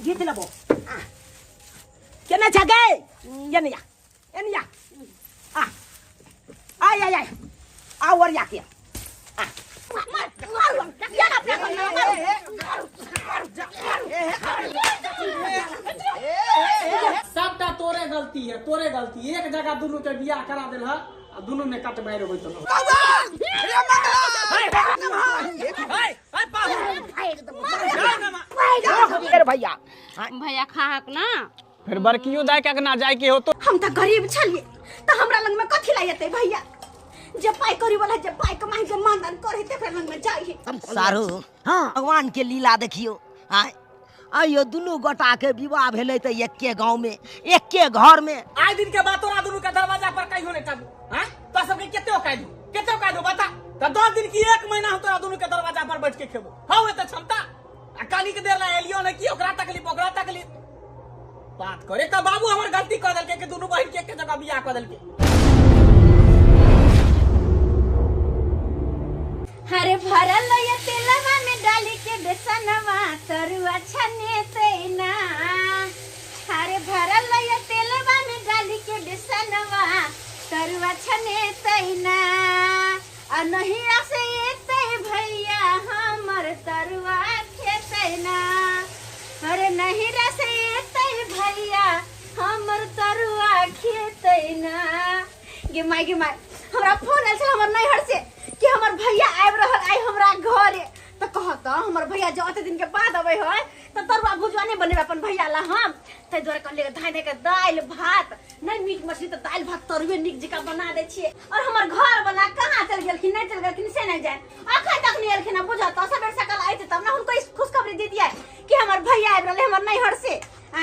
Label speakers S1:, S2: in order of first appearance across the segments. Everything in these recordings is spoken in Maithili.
S1: घीच लेबो केने छ गे एने या एने या आ आय आय आय आ और या के आ मार मार या ना अपना मार
S2: सबटा तोरे गलती है तोरे गलती एक जगह दुनू के बियाह करा देल ह आ दुनू में कट मारि होइत रहो
S3: रे मंगला
S2: ए ए पाहु
S1: भैया
S4: भैया खाहक ना
S2: फिर बड़कियो दाय के अंगना जाय के हो तो
S5: हम त गरीब छलिए त हमरा लग में कथि ला एते भैया जे पाई करी वाला जे पाई कमाई के मानदान करे तेकरा लग में जाई
S1: सारू हां भगवान के लीला देखियो आय आइयो दुनू गोटा के विवाह भेलै त एके गांव में एके घर में
S2: आइ दिन के बाद तोरा दुनू के दरवाजा पर कहियो नहीं टाबू हां तो सबके केते काय दू केते काय दू बता त 10 दिन की 1 महीना हम तोरा दुनू के दरवाजा पर बैठ के खेबो हां एते क्षमता आ काली के देर ला एलियो ने की ओकरा तकलीफ बात करे त बाबू हमर गलती कर देलके कि दुनू बहिन के एके जगह बियाह कर देलके।
S5: हरे भरल ये तेलवा में डाली के बेसनवा तरुआ छनेते ना हरे भरल ये तेलवा में डाली के बेसनवा तरुआ छनेते ना आ नहीं से एते भैया हमर तरुआ खेते ना अरे नहीं से एते भैया हमर तरुआ खेते ना। गे माय हमरा फोन आयल छल हमर नैहर से कि हमर भैया आबि रहल आइ हमरा घरे त कहत हमर भैया जो अते दिन के बाद अबै है त तरुआ भुजवा नहीं बनेबै अपन भैया ला हम तै दुआरे कहलियै धाइ धाइ के दालि भात नहीं मीट मछली त दालि भात तरुए नीक जकाँ बना दै छियै। और हमर घर वाला कहाँ चल गेलखिन नहीं चल गेलखिन से नहीं जान अखन तक नहीं एलखिन बुझत सबेर सकाल अयतै तब ने हुनको खुशखबरी दे दियै कि हमर भैया आबि रहलै हमर नैहर से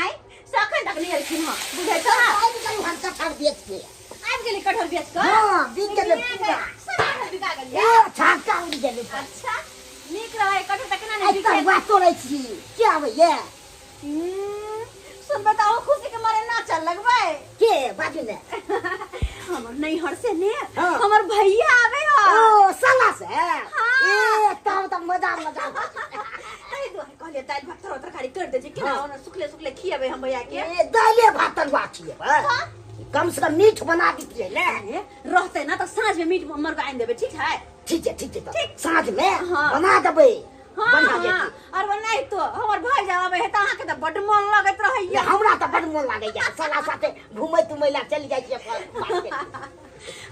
S5: आइ से अखन तक नहीं एलखिन हँ बुझै छ
S1: हम कटहर बेच के
S5: आबि गेलै कटहर बेच कऽ
S1: हां बिक गेलै पूरा
S5: सब कटहर बिका गेलै
S1: छाका उड़ि गेलै।
S5: अच्छा नीक रहै कटहर त केना नहि बिकै
S1: तरुआ तोड़ै छी के आबैया
S5: सुनबै त अहूँ खुशी के मारे नाचऽ लगबै
S1: के बाजू ने
S5: हमर नैहर से ने
S1: हाँ।
S5: हमर भैया आबै ह
S1: ओ साला से
S5: हाँ।
S1: ए तब त मजा मजा
S5: ताहि दुआरे कहलियै दालि भात तरुआ तरकारी कर दै छी केना ओना सुखले सुखले खियेबै हम भैया के
S1: ए दाले भात तरुआ खियेबै कम से कम मीट बना दितियै ने
S5: रहतै ना त साँझ में मीट मुर्गा आनि देबै ठीक है
S1: ठीक है ठीक है साँझ में
S5: हाँ।
S1: बना देबै
S5: हाँ हाँ और नहीं तो हमर भाई जाब आबै है त अहाँ के त बड मन लगैत रहैया
S1: हमरा त बड मन लागैया साला साथे घुमै तुमै ला चलि जाइ छियै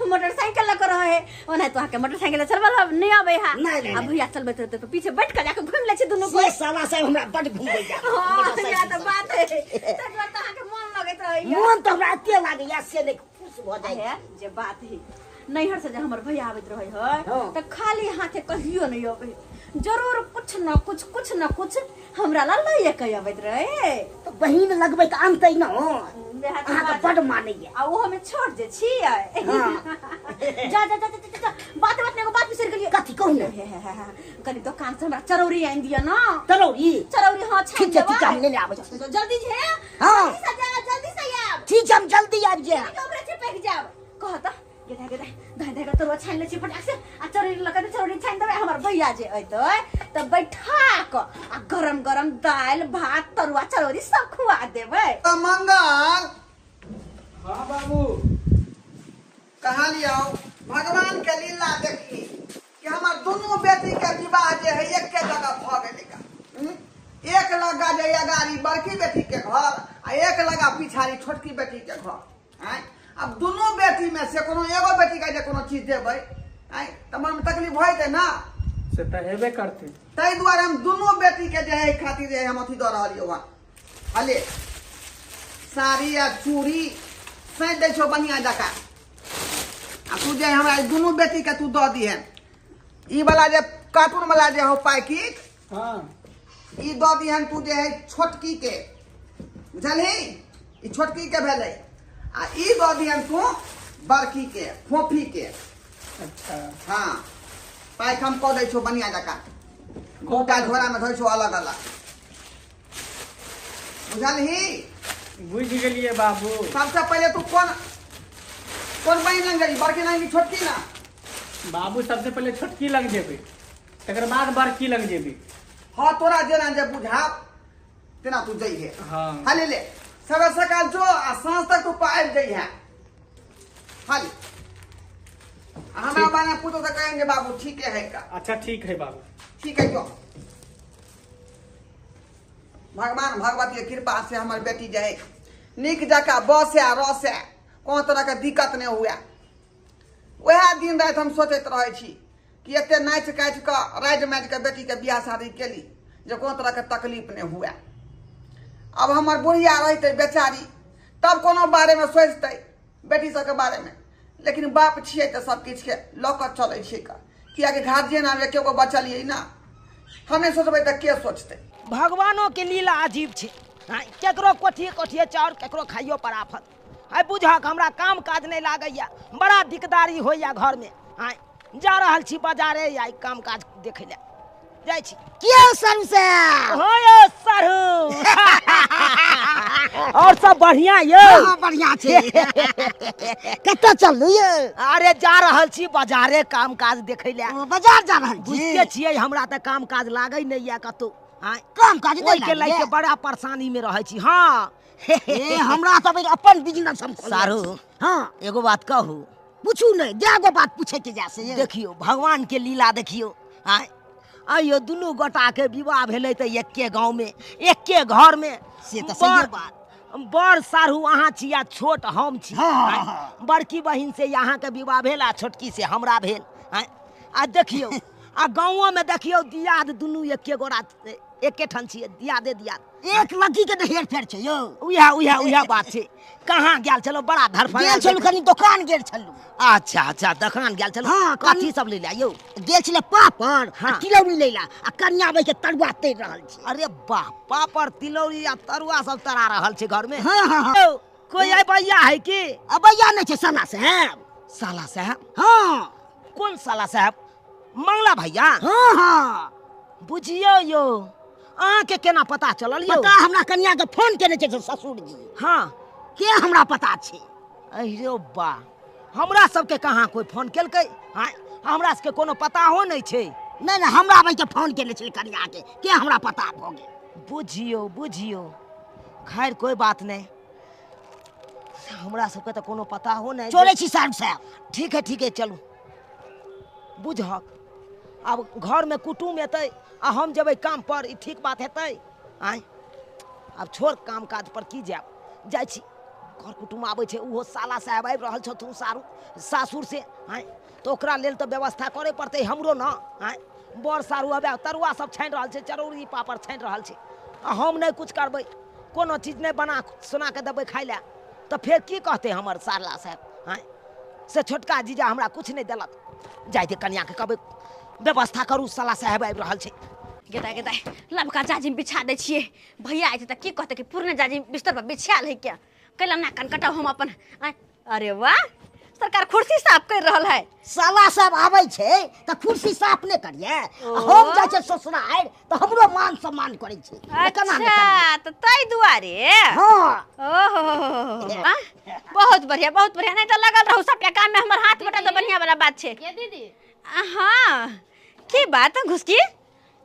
S5: मोटरसाइकिल लऽ के रहे ओना तो अहाँ के मोटरसाइकिल चलबल नहीं आबै है
S1: नहीं,
S5: आ भैया चलबैत रहतै त पीछे बैठ के जाके घुमि लै छी दुनू
S1: से साला साहब हमरा बड घुमैया
S5: हां या त बात है तै दुआरे त अहाँ के मन लगैत रहैया
S1: मन त हमरा एते लागैया से नहि खुश भऽ जाइ
S5: है जे बात है नैहर से जे हमर भैया आबैत रहै है त खाली हाथे कहियो नहीं अबै जरूर कुछ न कुछ कुछ न कुछ हमरा ला लइए के अबैत रहे
S1: त बहिन लगबै त अनतै न अहाँ के बड मानैया
S5: आ ओहो में छोट जे छियै जा जा जा जा जा बात बात में एगो बात बिसरि गेलियै
S1: कथी कहू ने
S5: कनि दोकान से हमरा चरौरी आनि दिअ न
S1: चरौरी
S5: चरौरी हां छानि
S1: ठीक छै ठीक छै हम लेने आबै छी
S5: जल्दी जे
S1: हां
S5: जल्दी से आब
S1: ठीक छै हम जल्दी आबि जायब
S5: हमरे चिपकि जायब कह त गेदा गेदा धाइ धाइ के तरुआ छानि लै छी फटाक से आ चरौरी लऽ के चरौरी छानि देबै हमर भैया जे अयतै त बैठा कऽ आ गरम गरम दालि भात तरुआ चरौरी सब खुआ देबै।
S3: मंगल
S2: हाँ बाबू
S3: कहाँ लियो भगवान के लीला देखी कि हमर दुनू बेटी के विवाह जे है एके जगह भऽ गेलै एक लगा जे अगाड़ी बड़की बेटी के घर आ एक लगा पिछाड़ी छोटकी बेटी के घर आँय अब दुनू बेटी में से कोनो एगो बेटी के जे कोनो चीज देबै आँय तऽ मन में तकलीफ होइतै ना
S2: से तऽ हेबे करतै
S3: ताहि दुआरे हम दुनू बेटी के जे है खातिर जे हम अथी दऽ रहलियौ हँ हले साड़ी आ चूड़ी सैंत दै छौ बढ़िआँ जकाँ आ तू जे हमरा दुनू बेटी के तू दऽ दिहे ई वाला जे कार्टून वाला जे हो पैकेट
S2: हाँ
S3: ई दऽ दिहन तू जे है छोटकी के बुझलही ई छोटकी के भेलै आ ई दऽ दिहन तू बड़की के फोफी के।
S2: अच्छा
S3: हाँ पैक हम कऽ दै छौ बढ़िआँ जकाँ गोटा झोरा में धोइ छौ अलग अलग बुझलही
S2: बुझि गेलियै बाबू।
S3: सबसे पहिले तू कोन कोन बहिन लग गेली बड़की लग छोटकी ना
S2: बाबू सबसे पहिले छोटकी लग जेबै तकर बाद बड़की लग जेबै।
S3: हाँ तोरा जेना जे बुझाब तेना तू जइहे।
S2: हाँ।
S3: हाली ले सवेर सकाल जो आ साँझ तक तू आबि जइहे। हाली हमरा बारे में पूछो तो कहेंगे बाबू ठीक है का।
S2: अच्छा ठीक है बाबू।
S3: ठीक है जो भगवान भगवती के कृपा से हमर बेटी जाए निक जका बसे आ रसे, कोनो तरह के दिक्कत नहीं हुए। वएह दिन राति हम सोचैत रहै छी कि एते नाचि काचि कऽ राजि माजि कऽ बेटी के बियाह शादी केली जे कोनो तरह के तकलीफ नहीं हुए। अब हमर बुढ़िया रहतै बेचारी तब कोनो बारे में सोचतै बेटी सबके बारे में, लेकिन बाप छियै तऽ सब किछु के लऽ कऽ चलै छियै का, कियाकि गार्जियन आब एको गो बचलियै ना, हम नहि सोचबै तऽ के सोचतै।
S1: भगवानो के लीला अजीब छै, केकरो कोठिए कोठिए चाउर, केकरो खाइयो पर आफत। आइ बुझक हमरा काम काज नहीं लागैया, बड़ा दिकदारी होइया घर में। आइ जा रहल छी बाजारे, आइ काम काज देखै लए जाइ छी।
S6: के सरू साहब?
S1: हो यो सरू। और सब बढ़िया यो?
S6: हाँ, बढ़िया छै। कतऽ चललू यो?
S1: अरे जा रहल छी बाजारे काम काज देखै लए।
S6: ओ, बाजार जा रहल छी?
S1: बुझते छियै हमरा तऽ काम काज लागै नहि या कतौ।
S6: काम काज नहि
S1: ओहिके
S6: लागैया?
S1: लए के बड़ा परेशानी में रहै छी। हाँ।
S6: ए हमरा सब अपन बिजनेस हम खोलने
S1: सारू।
S6: छी। हाँ।
S1: एगो बात कहू?
S6: पूछू नहीं, जागो बात पूछे के जा से।
S1: देखियो भगवान के लीला देखियो। आय आइयो दुनू गोटा के विवाह भेलै तऽ एके गाँव में एके घर में।
S6: से तऽ सही बात।
S1: बड़ सारू अहाँ छी आ छोट हम छी।
S6: हाँ, हाँ,
S1: बड़की बहिन से अहाँ के विवाह भेल आ छोटकी से हमरा भेल। आ देखियो आ गाँवो में देखियो दियाद दुनू एके गोरा एके ठाम छियै, दियादे दियाद।
S6: एक लड़की के हेर फेर छै यौ।
S1: उएह उएह उएह बात छै। कहाँ गेल छलहुँ? बड़ा धरफड़
S6: गेल छलहुँ, कनी दोकान गेल छलहुँ।
S1: अच्छा अच्छा दोकान गेल छलहुँ।
S6: हाँ,
S1: कथी सब लै यौ?
S6: गेल छलै पापड़
S1: हाँ।
S6: आ तिलौरी लै ला, आ कनिया बैठ के तरुआ तरि रहल छै।
S1: अरे वाह, पापड़ तिलौरी आ तरुआ सब तरा रहल छै घर में।
S6: हाँ हाँ हाँ।
S1: कोई अबैया है की?
S6: अबैया नहि छै साला साहब।
S1: साला साहब?
S6: हाँ।
S1: कोन साला साहब? मंगला भैया?
S6: हाँ हाँ।
S1: बुझियौ यौ अहाँके केना पता चलल यौ?
S6: पता हमरा कनिया के फोन केने छै ससुर जी।
S1: हाँ।
S6: के हमरा पता छै।
S1: अरे बा, हमरा सबके कहाँ कोई फोन केलकै? हाँ, हमरा सबके कोनो पता हो नहि छै।
S6: नहि नहि, हमरा भाई के फोन केने छै कनिया के हमरा पता भऽ गेल।
S1: बुझियौ बुझियौ, खैर कोई बात नहीं, हमरा सबके तऽ कोनो पता हो नहि।
S6: चलै छी साहब साहब।
S1: ठीक है ठीक है चलू। बुझहक अब घर में कुटुम एतै आ हम जेबै काम पर, ई ठीक बात हेतै? आँय आब छोड़ काम काज पर की जायब, जाइ छी घर कुटुम आबै छै, ओहो साला साहेब आबि रहल छथुन सारू सासुर से। आँय तऽ ओकरा लेल तऽ व्यवस्था करे पड़तै हमरो न। आँय बड़ सारू आबै तरुआ सब छानि रहल छै, चरौरी पापड़ छानि रहल छै, आ हम नहि कुछ करबै, कोनो चीज नहि बना सोना के देबै खाइ लए, तऽ फेर की कहतै हमर साला साहेब? आँय से छोटका जीजा हमरा कुछ नहि देलक। जाइ दे कनिया के कहबै व्यवस्था करू, साला साहेब आबि रहल छै।
S4: गेदा गेदा लबका जाजिम बिछा दै छियै, भैया आइ तऽ की कहतै कि पुरने जाजिम बिस्तर पर बिछायल है क्या? कैला ना कन कटाउ हम अपन। अरे वाह, सरकार कुर्सी साफ कर रहल है।
S6: साला साहब आबै छै तऽ कुर्सी साफ नहि करियै, हम जाइ छै ससुरारि तऽ हमरो मान सम्मान करै छै।
S4: अच्छा तऽ ताहि दुआरे।
S6: हाँ।
S4: ओहो बहुत बढ़िया बहुत बढ़िया, नहीं तऽ लगल रहू सबटा काम में हमर हाथ बटा तऽ बढ़िया वाला बात छै।
S7: ये दीदी।
S4: हाँ की बात घुसकी?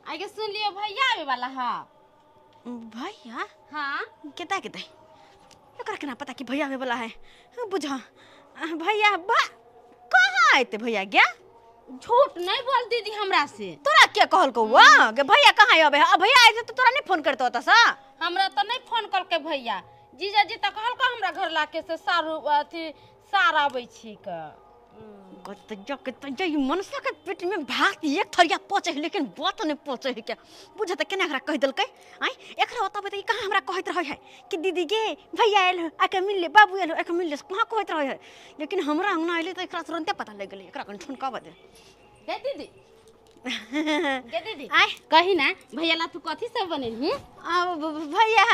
S7: आगे सुन लियो भैया आवे वाला है।
S4: भैया?
S7: हाँ।
S4: केता केता एकरा केना पता कि भैया आवे वाला है? बुझा भैया बा कहाँ आते भैया गया?
S7: झूठ नहीं बोल दीदी हमरा से।
S4: तोरा के कहलको वा के भैया कहाँ आवे है? भैया आए तो तोरा नहीं फोन करतो होता सा?
S7: हमरा तो नहीं फोन करके भैया, जीजा जी तो कहलको हमरा घर लाके से सारू अथी सार आबै छी का।
S4: मनुष्य के पेट में भात एक थरिया पचे है लेकिन बात नहीं पचे है क्या? बुझे त केना एकरा कहि देलकै? आँय एकरा बताबै त ई कहाँ हमरा कहैत रहै है कि दीदी गे भैया आयल हो आके मिल ले, बाबू आयल हो आके मिल ले, कहाँ कहैत रहै है? लेकिन हमरा अंगना अयलै त एकरा तुरंते पता लागि गेलै। एकरा कनि ठुनकाबऽ दे।
S7: गे दीदी, गे दीदी।
S4: आँय
S7: कही ना भैया ला तू कथी सब बनेलही?
S4: भैया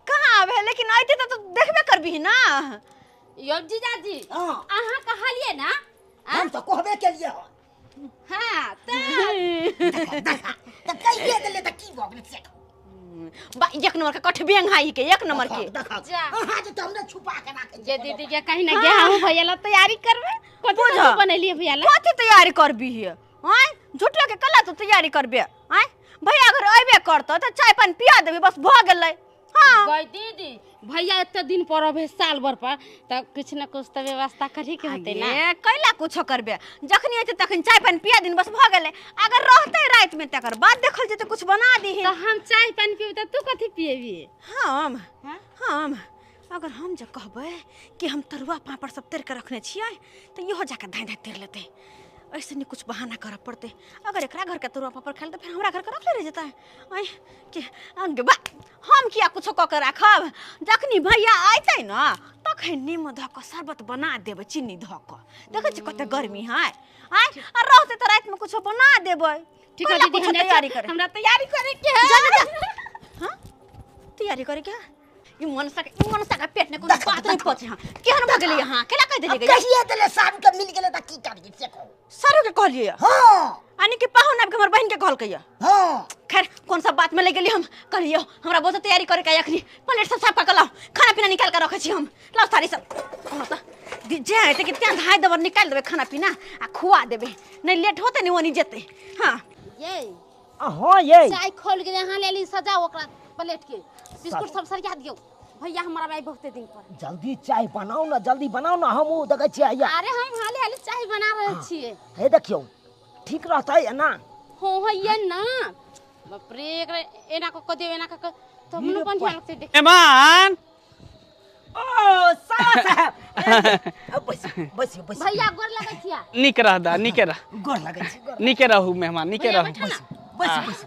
S4: कहाँ आबै है, लेकिन अयतै त तू देखबे करबिही ना।
S7: यो जीजाजी अहाँ कहलिए ना?
S6: हम तो कहबे केलिए हन।
S7: हाँ त
S6: त कहिए देले त की भऽ गेलै से?
S4: बा एक नंबर के कठबेंग है के, एक नंबर के।
S6: अहाँ जे त हमरे छुपा के राखै।
S7: जे दीदी के कहीं ना गे हम भैया ला तैयारी करबे। कथी सब बनेलिए भैया ला?
S4: कथी तैयारी करबी हे? आँय झूठो के कला तू तैयारी करबे? आँय भैया अगर अइबे करतौ त चाय पानी पिया देबी बस भ गेलै। हां
S7: गई दीदी भैया एते दिन पर अबे साल भर पर त किछ न कुछ त व्यवस्था करी के होते ना।
S4: ए कैला कुछो करबे, जखनी अइते तखन चाय पानी पिया दिन बस भ गेलै। अगर रहतै रात में तकर बाद देखल जेतै कुछ बना दीही।
S7: त हम चाय पानी पीबी त तू कथी पिएबी?
S4: हम हम अगर हम जे कहबै कि हम तरुआ पापड़ सब तर के रखने छियै त इहो जाके धाइ धाइ तर लेतै। ऐसे नहीं कुछ बहाना करऽ पड़तै। अगर एकरा घर के तरुआ पापड़ खाइल त फेर हमरा घर के रखले रह जेतै। ऐ कि अंगे बा हम किया कुछो कऽ के राखब? जखनी भैया अइतै न तखन नीमू धऽ कऽ शरबत बना देबै चीनी धऽ कऽ। देखै छी कते गर्मी है। आँय आ रहतै त रातिमे कुछो बना देबै।
S7: ठीक है दीदी,
S4: कुछो तैयारी करे,
S7: हमरा तैयारी करे के है।
S4: जा जा हां तैयारी करे के है। ई मनसा के पेट ने कोनो बात नहीं पचे। हां केहन भ गेलियै हां? केला कह देलियै?
S6: कहिए देले सारू के मिल गेलै त की करियै से कहू।
S4: सारू के कहलियै?
S6: हां
S4: यानी कि पाहुन आबि के हमर बहिन के कहलकै।
S6: हां
S4: खैर कौन सा बात में ले गेली हम? कहलियो हमरा बहुत तैयारी करे के अखनी प्लेट सब साफ क के लाओ, खाना पीना निकाल के रखै छी हम। लाओ थारी सब त जे हेतै कि त्यां धाइ देबै निकाल देबै खाना पीना आ खुआ देबै, नहीं लेट होतै नहीं ओनी जेतै। हां
S7: ये
S1: हां ये
S7: चाय खोल के यहाँ ले ली सजाओ ओकरा प्लेट के बिस्कुट सब सरिया दियो। भैया हमरा भाई बहुते दिन पर
S1: जल्दी चाय बनाओ ना, जल्दी बनाओ ना, हम उ देखै छियै हैया।
S7: अरे हम हाले हाले चाय बना रहल छियै।
S1: हे देखियौ ठीक रहतै ना?
S7: हो हैया ना बाप रे, एकरा एना क क दियो एना क क तो हमरो बढ़िया लगतै देख।
S2: मेहमान
S1: ओ साला साहब बैस बैस बैस।
S7: भैया गोर लगै छियै।
S2: नीक रह दा, नीके रह,
S1: गोर लगै छी,
S2: नीके रहू मेहमान, नीके रहू।
S1: बैस बैस।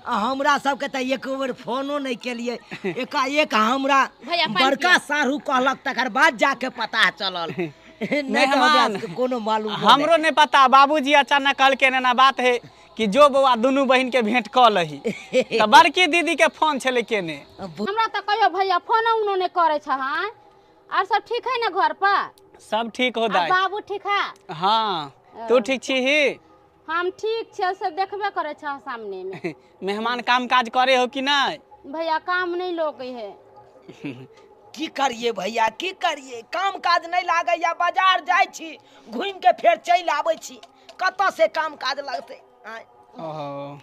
S1: हमरा सबके त एक बेर फोनो नहीं केलिए, एकाएक हमरा बड़का सारू कहलक तकर बाद जाके पता चलल। नहीं त हमरा कोनो मालूम
S2: हमरो नहीं पता। बाबूजी अचानक कहलकै एना बात है कि जो बौआ दुनू बहिन के भेंट क लही त बड़की दीदी के फोन छलै केने।
S7: हमरा त कहियो भैया फोन उनो नहीं करै छ। हां और सब ठीक है ना घर पर?
S2: सब ठीक हो दाई।
S7: बाबू ठीक है?
S2: हां तू ठीक छी ही?
S7: हम ठीक छे, सब देखबे करे छ सामने में।
S2: मेहमान काम काज करे हो कि नहीं?
S7: भैया काम नहीं लोगे है।
S1: की करिए भैया की करिए, काम काज नहीं लागे या बाजार जाय छी घूम के फेर चल आबै छी, कतऽ से काम काज लगते?
S2: ओहो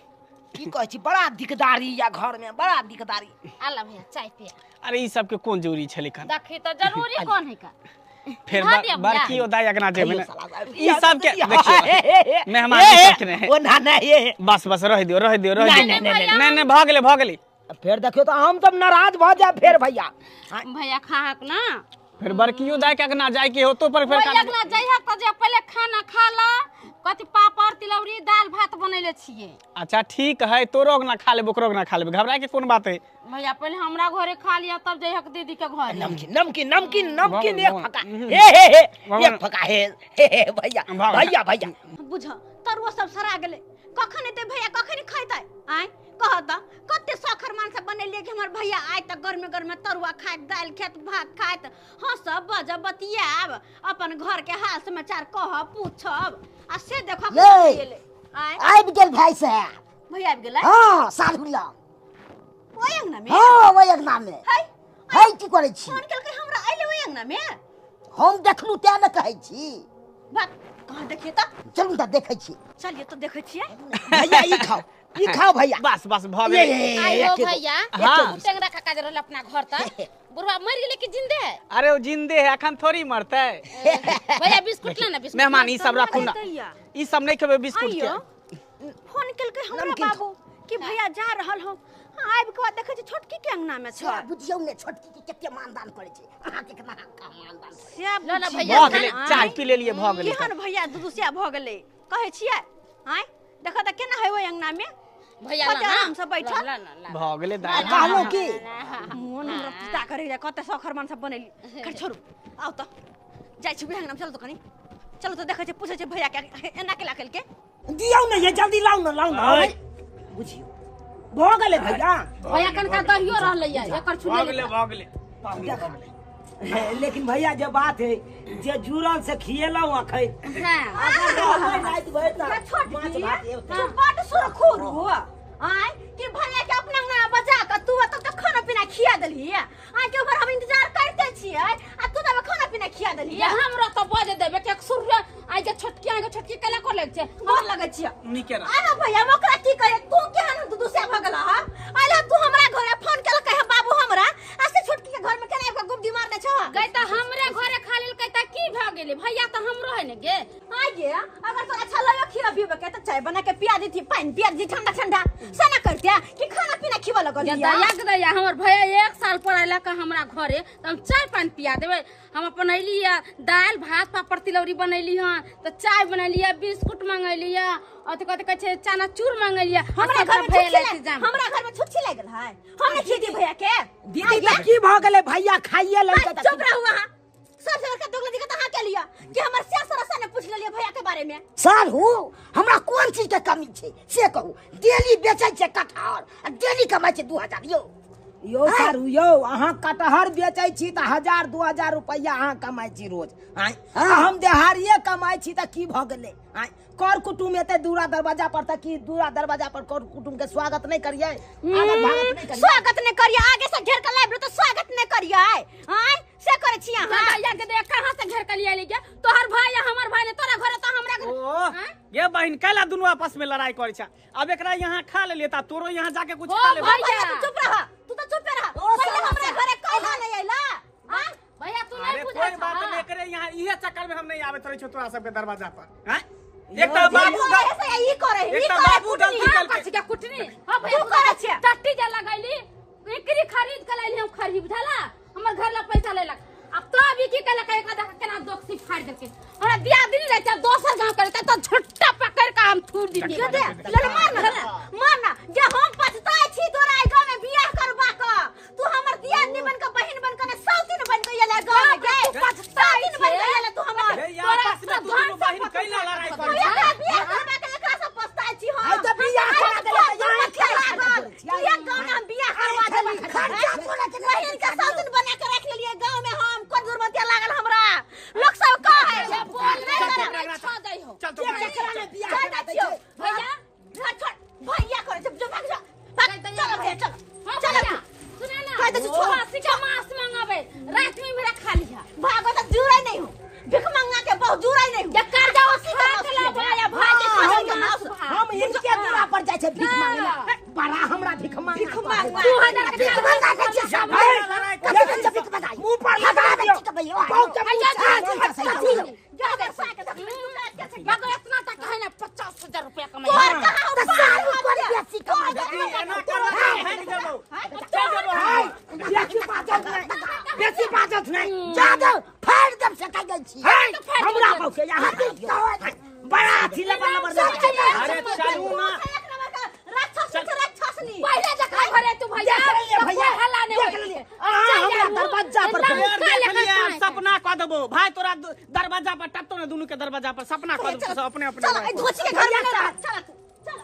S1: की कहै छी बड़ा दिकदारी या घर में बड़ा दिकदारी।
S7: आला भैया चाय पिया।
S2: अरे ई सब के कोन जरूरी छलै कन?
S7: देखी त जरूरी कोन है का?
S2: फिर बड़की दाई अगना जेबै ने ई सब के देखियो मेहमान ई सब के नहीं।
S1: ओ ना ना ये
S2: बस बस रह दियो रह दियो रह दियो। नहीं नहीं भ गेलै भ गेलै।
S1: फिर देखियो तो हम तब नाराज भ जाए फिर भैया।
S7: भैया खाहक ना
S2: फिर बड़कियो दाई के अगना जाय के होतो पर फिर
S7: अगना जाय त जे पहले खाना खा ला। कथि पापड़ तिलौरी दाल भात बनैले छियै।
S2: अच्छा ठीक है, तोरो अगना खा लेबो ओकरो अगना खा लेबो, घबराए के कोन बात है?
S7: भैया पहले हमरा घरे खा लिया तब जइहक दीदी के घर।
S1: नमकीन नमकीन नमकीन नमकीन एक फका हे हे हे एक फका हे हे भैया भैया भैया
S4: बुझ तरुआ सब सरा गेलै। कखन एतै भैया कखन खैतै? आँय कह त कते सखर मान से बनेलियै कि हमर भैया आय त गर्मे गर्मे तरुआ खाइत दालि खाइत भात खाइत हँसब बजब बतियाब अपन घर के हाल समाचार कहब पूछब आ से देखब
S6: आय आबि गेल भाई साहब।
S4: भैया आबि गेलै?
S6: हां साधु लग
S4: ओइ अंगना में?
S6: हां ओइ अंगना में।
S4: है
S6: है की करै छी?
S4: फोन केलकै हमरा अइले ओइ अंगना में?
S6: हम देखलु तें ने कहै छी।
S4: बात कहाँ देखिए त?
S6: चलू त देखै छी।
S4: चलिए त देखै छियै।
S1: भैया ई खाओ ई खाओ भैया।
S2: बस बस भ गेलै।
S7: आयो भैया
S2: हां
S7: टेंगरा काका जे रहल अपना घर त बुढ़वा मर गेलै कि जिंदे है?
S2: अरे वो जिंदे है, अखन थोड़ी मरतै।
S7: भैया बिस्कुट ला ना बिस्कुट।
S2: मेहमान ई सब राखू ना, ई सब नहीं खेबै बिस्कुट के।
S4: फोन केलकै हमरा बाबू कि भैया जा रहल हो, आबि के बाद देखै छी छोटकी के अंगना में छ।
S6: बुझियौ ने छोटकी के कते मानदान करै छै, अहाँ के केतना मानदान।
S4: से ल ल भैया
S2: भ गेलै, चाय पी लेलियै भ गेलै।
S4: केहन भैया दुदुसिया भ गेलै कहै छियै? आँय देख त केना है ओइ अंगना में
S7: भैया
S4: कते आराम से बैठल
S2: भ गेलै दाई।
S1: कहलौ की
S4: मोन हमरा पिता करे जा कते सखर मान सब बनेली। खैर छोड़ू आउ त जाइ छी अंगना में, चल त कनी चलो त देखै छी पूछै छी भैया के एना केला केलकै।
S1: दियौ ने ये जल्दी लाउ ना लाउ ना। बुझियौ भ गेलै भैया।
S7: भैया कनका दहियो रहलै एकर छुले
S2: भ गेलै भ गेलै।
S1: लेकिन भैया जे बात है जे जुड़ल से खिएलौ अखै।
S7: हां
S1: रात भरि त माछ भात
S4: तू बड सुरखोर हो। आय कि भैया के अपना अंगना बजा के तू तब त खाना पीना खिया देलही। आय के ओकर हम इंतजार करते छियै आ तू तब खाना पीना खिया देलही।
S7: हमरा त बज देबे के सूर्य आइ जे छोटकी आइ छोटकी केना कर लग छै
S4: गोर लगै छियै
S2: नीके रह।
S4: अरे भैया ओकरा की कहे तू केहन दूदू से भ गेला हा आइला तू हमरा घरे फोन केलकै है बाबू हमरा आ से छोटकी के घर में केना एक गुब्दी मारने छौ
S7: गई त हमरे घरे खा लेलकै त की भ गेलै भैया त हमरो है ने गे।
S4: आगे अगर तो अच्छा लगे खीरा पीबे के त चाय बना के पिया देती पानी पिया देती ठंडा ठंडा से ना करते कि खाना पीना खिबा लगल
S7: ये दया के दया हमर भैया 1 साल पर अयला का हमरा घरे त हम चाय पानी पिया देबै। हम अपन अयली है दाल भात पापड़ तिलौरी बनैली हन त चाय बनैली है बिस्कुट मंगैली है अथि कथि कहै छै चनाचूर मंगैली है।
S4: हमरा घर में छुच्छी हमरा घर में छुच्छी लागल है हम नहीं खिदी भैया के।
S1: दीदी त की भ गेलै भैया खाइए लैते
S4: चुप रहू अहाँ सब से के दोगला दिक्कत अहाँ के लिया कि हमर से सरसा ने पूछ लेलिए भैया के बारे में।
S6: सारू हमरा कोन चीज के कमी छै से कहू डेली बेचै छै कटहर आ डेली कमाइ छै 2000 यौ।
S1: यो सारू यौ अहाँ कटहर बेचै छी त 1000 2000 रुपैया अहाँ कमाइ छी रोज। आँय हम देहारिये कमाइ छी त की भ गेलै। आँय कर कुटुम एते दूरा दरवाजा पर त की दूरा दरवाजा पर कर कुटुम के स्वागत नहीं करिए आगत भागत नहीं करिए
S4: स्वागत नहीं करिए आगे से घेर के लाइब त स्वागत नहीं करिए। आँय से करै छी अहाँ
S7: भैया के देख कहां से घेर के लिया ले गया तोहर भाई या हमर भाई ने तोरा घरे त हमरा घरे।
S2: ओ ये बहिन कैला दुनू आपस में लड़ाई करै छै अब एकरा यहां खा ले लेता तोरो यहां जाके कुछ खा ले।
S4: भैया तू चुप रह तू त चुप रह पहिले हमरा घरे कैला नहीं आइला। हां
S7: भैया तू नहीं बुझै
S2: कोई बात नहीं करे यहां इहे चक्कर में हम नहीं आबैत रहै छौ तोरा सब के दरवाजा पर। हां एक त बाबू
S4: ऐसे ई करे ई
S2: करे बाबू गलती
S7: कल के कुटनी। हां भैया
S4: तू करै छै
S7: टट्टी जे लगैली एकरी खरीद के लाइली हम खरीद बुझला हमर घर ला पैसा लेलक अब तो अभी की कहलक एक आधा केना दोखसी फाड़ देलकै हमरा दिया दिन रहै छै दोसर गांव करे त झुट्टा पकड़ के हम थूर दी
S4: दे लल मार ना मार ना जे हम पछताय छी तोरा आई गांव में बियाह करबा क तू हमर दियादनी बन के बहिन बन के ने सौतीन बन के एला गांव में गे पछताई बन के एला तू हमर
S2: तोरा आपस में तू दुनू बहिन कैला लड़ाई करै
S4: छै बियाह करबा के एकरा से पछताय छी हम
S1: आई त बियाह करा देलक
S4: यहां गांव में हम बियाह करवा देली
S6: खर्चा तोरा के
S4: बहिन के सौतीन बना के रख लेलिए गांव में हम कोन दुर्मतिया लागल हमरा लोग सब कहे
S7: बोल नहीं छो दई हो
S2: चल तो
S1: बियाह करा दै छै
S7: भैया
S4: छोड़ भैया करे जब भाग जा भाग चलो भैया चलो चलो
S7: सुना ना
S4: कह दे छोड़
S7: खसी के मांस मंगाबे रात में मेरा खा लिहा
S4: भागो त जुड़ै नहीं हो भिख मंगा के बहुत जुड़ै नहीं हो
S7: जे कर जाओ खा के ला भैया भाई के खसी के मांस
S1: हम इनके दूरा पर जाइ छै भीख मांगे ला बड़ा हमरा भीख मांगे
S4: भीख मांगे
S7: 2000
S6: भीख मंगा के छै सब कथि छै भीख मंगाई
S1: मुंह पर लगा दियो बहुत
S4: जा दे साके
S7: मगर इतना तक है ना 50000 रुपया कमाई
S4: तोहर कहां
S6: त सारू कोन बेसी कमाई
S2: एना करो भाग जेबौ चल जेबौ
S1: बेसी बाजत नहीं बेसी बाजत नहीं
S6: जा दे फाड़ देम से कह दै छी
S1: हमरा बाबू के यहां बड़ा अथी लबर लबर
S2: अरे चलू ना
S4: एक नंबर का राक्षस छै राक्षसनी
S7: पहिले जखन घरे तू भैया
S1: भैया
S7: हल्ला नहीं होई
S1: हमरा दरवाजा पर
S2: सपना कह देबो भाई तोरा दरवाजा पर टपतो ना दुनू के दरवाजा पर सपना कह देबो सब अपने अपने
S4: चल ए धोची के घर में रह चल तू चल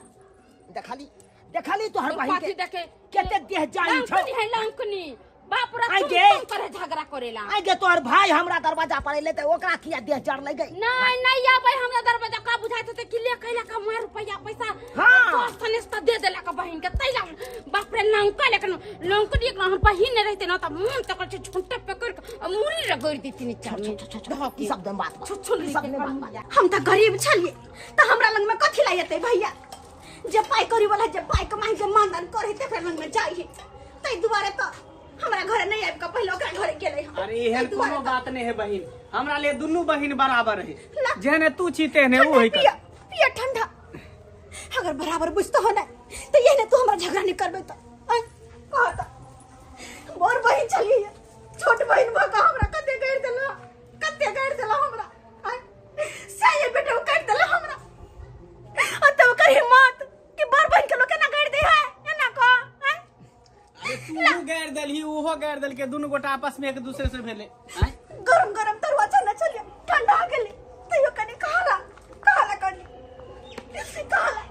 S1: देखली देखली तोहर बहिन
S7: के देखे
S1: केते देह जाई छौ
S7: लंकनी है लंकनी बाप रे तुम करे झगड़ा करेला
S1: आई गे तोहर भाई हमरा दरवाजा पर एले त ओकरा किया देह जड़ लग गई।
S7: नहीं नहीं आबै हमरा दरवाजा का बुझाइत होते कि ले कैला का मार रुपया पैसा
S1: हां
S7: दोस्त ने त दे देला का बहिन के तैला बाप रे लंका लेकिन लंकनी एक हम बहिन नहीं रहते ना त मन त कर झुंटा पकड़ के मुरी रगड़ देती नीचा में
S1: ई सब दम बात
S7: छुछुल
S1: सब ने बात।
S4: हम त गरीब छलिए त हमरा लंग में कथि ला एते भैया जे पाई करी वाला जे पाई कमाई के मानदान करे तेकर लंग में जाइए तै दुआरे त हमरा घरे नहीं आबि के पहिले ओकरा घरे गेलै।
S2: अरे एहन कोनो बात नहीं है बहिन हमरा ले दुनू बहिन बराबर है जेहने तू छी तेहने ओ है।
S4: पिया पिया ठंडा अगर बराबर बुझतो हो ना त एहने तू हमरा झगड़ा नहीं करबे त कह त मोर बहिन छलिए छोट बहिन भ के हमरा कते गारि देला कते गारि देला हमरा से ये बेटा काटि देला हमरा आ तब ओकर हिम्मत कि बड़ बहिन के लोग केना गारि दे है एना कह।
S2: तू गैर देलही ओहो गैर देलके दुनू गोटा आपस में एक दूसरे से भेले।
S4: गरम गरम तरुआ छना छलिए ठंडा गेलै तैयो कनी कहला कहला कनी कहला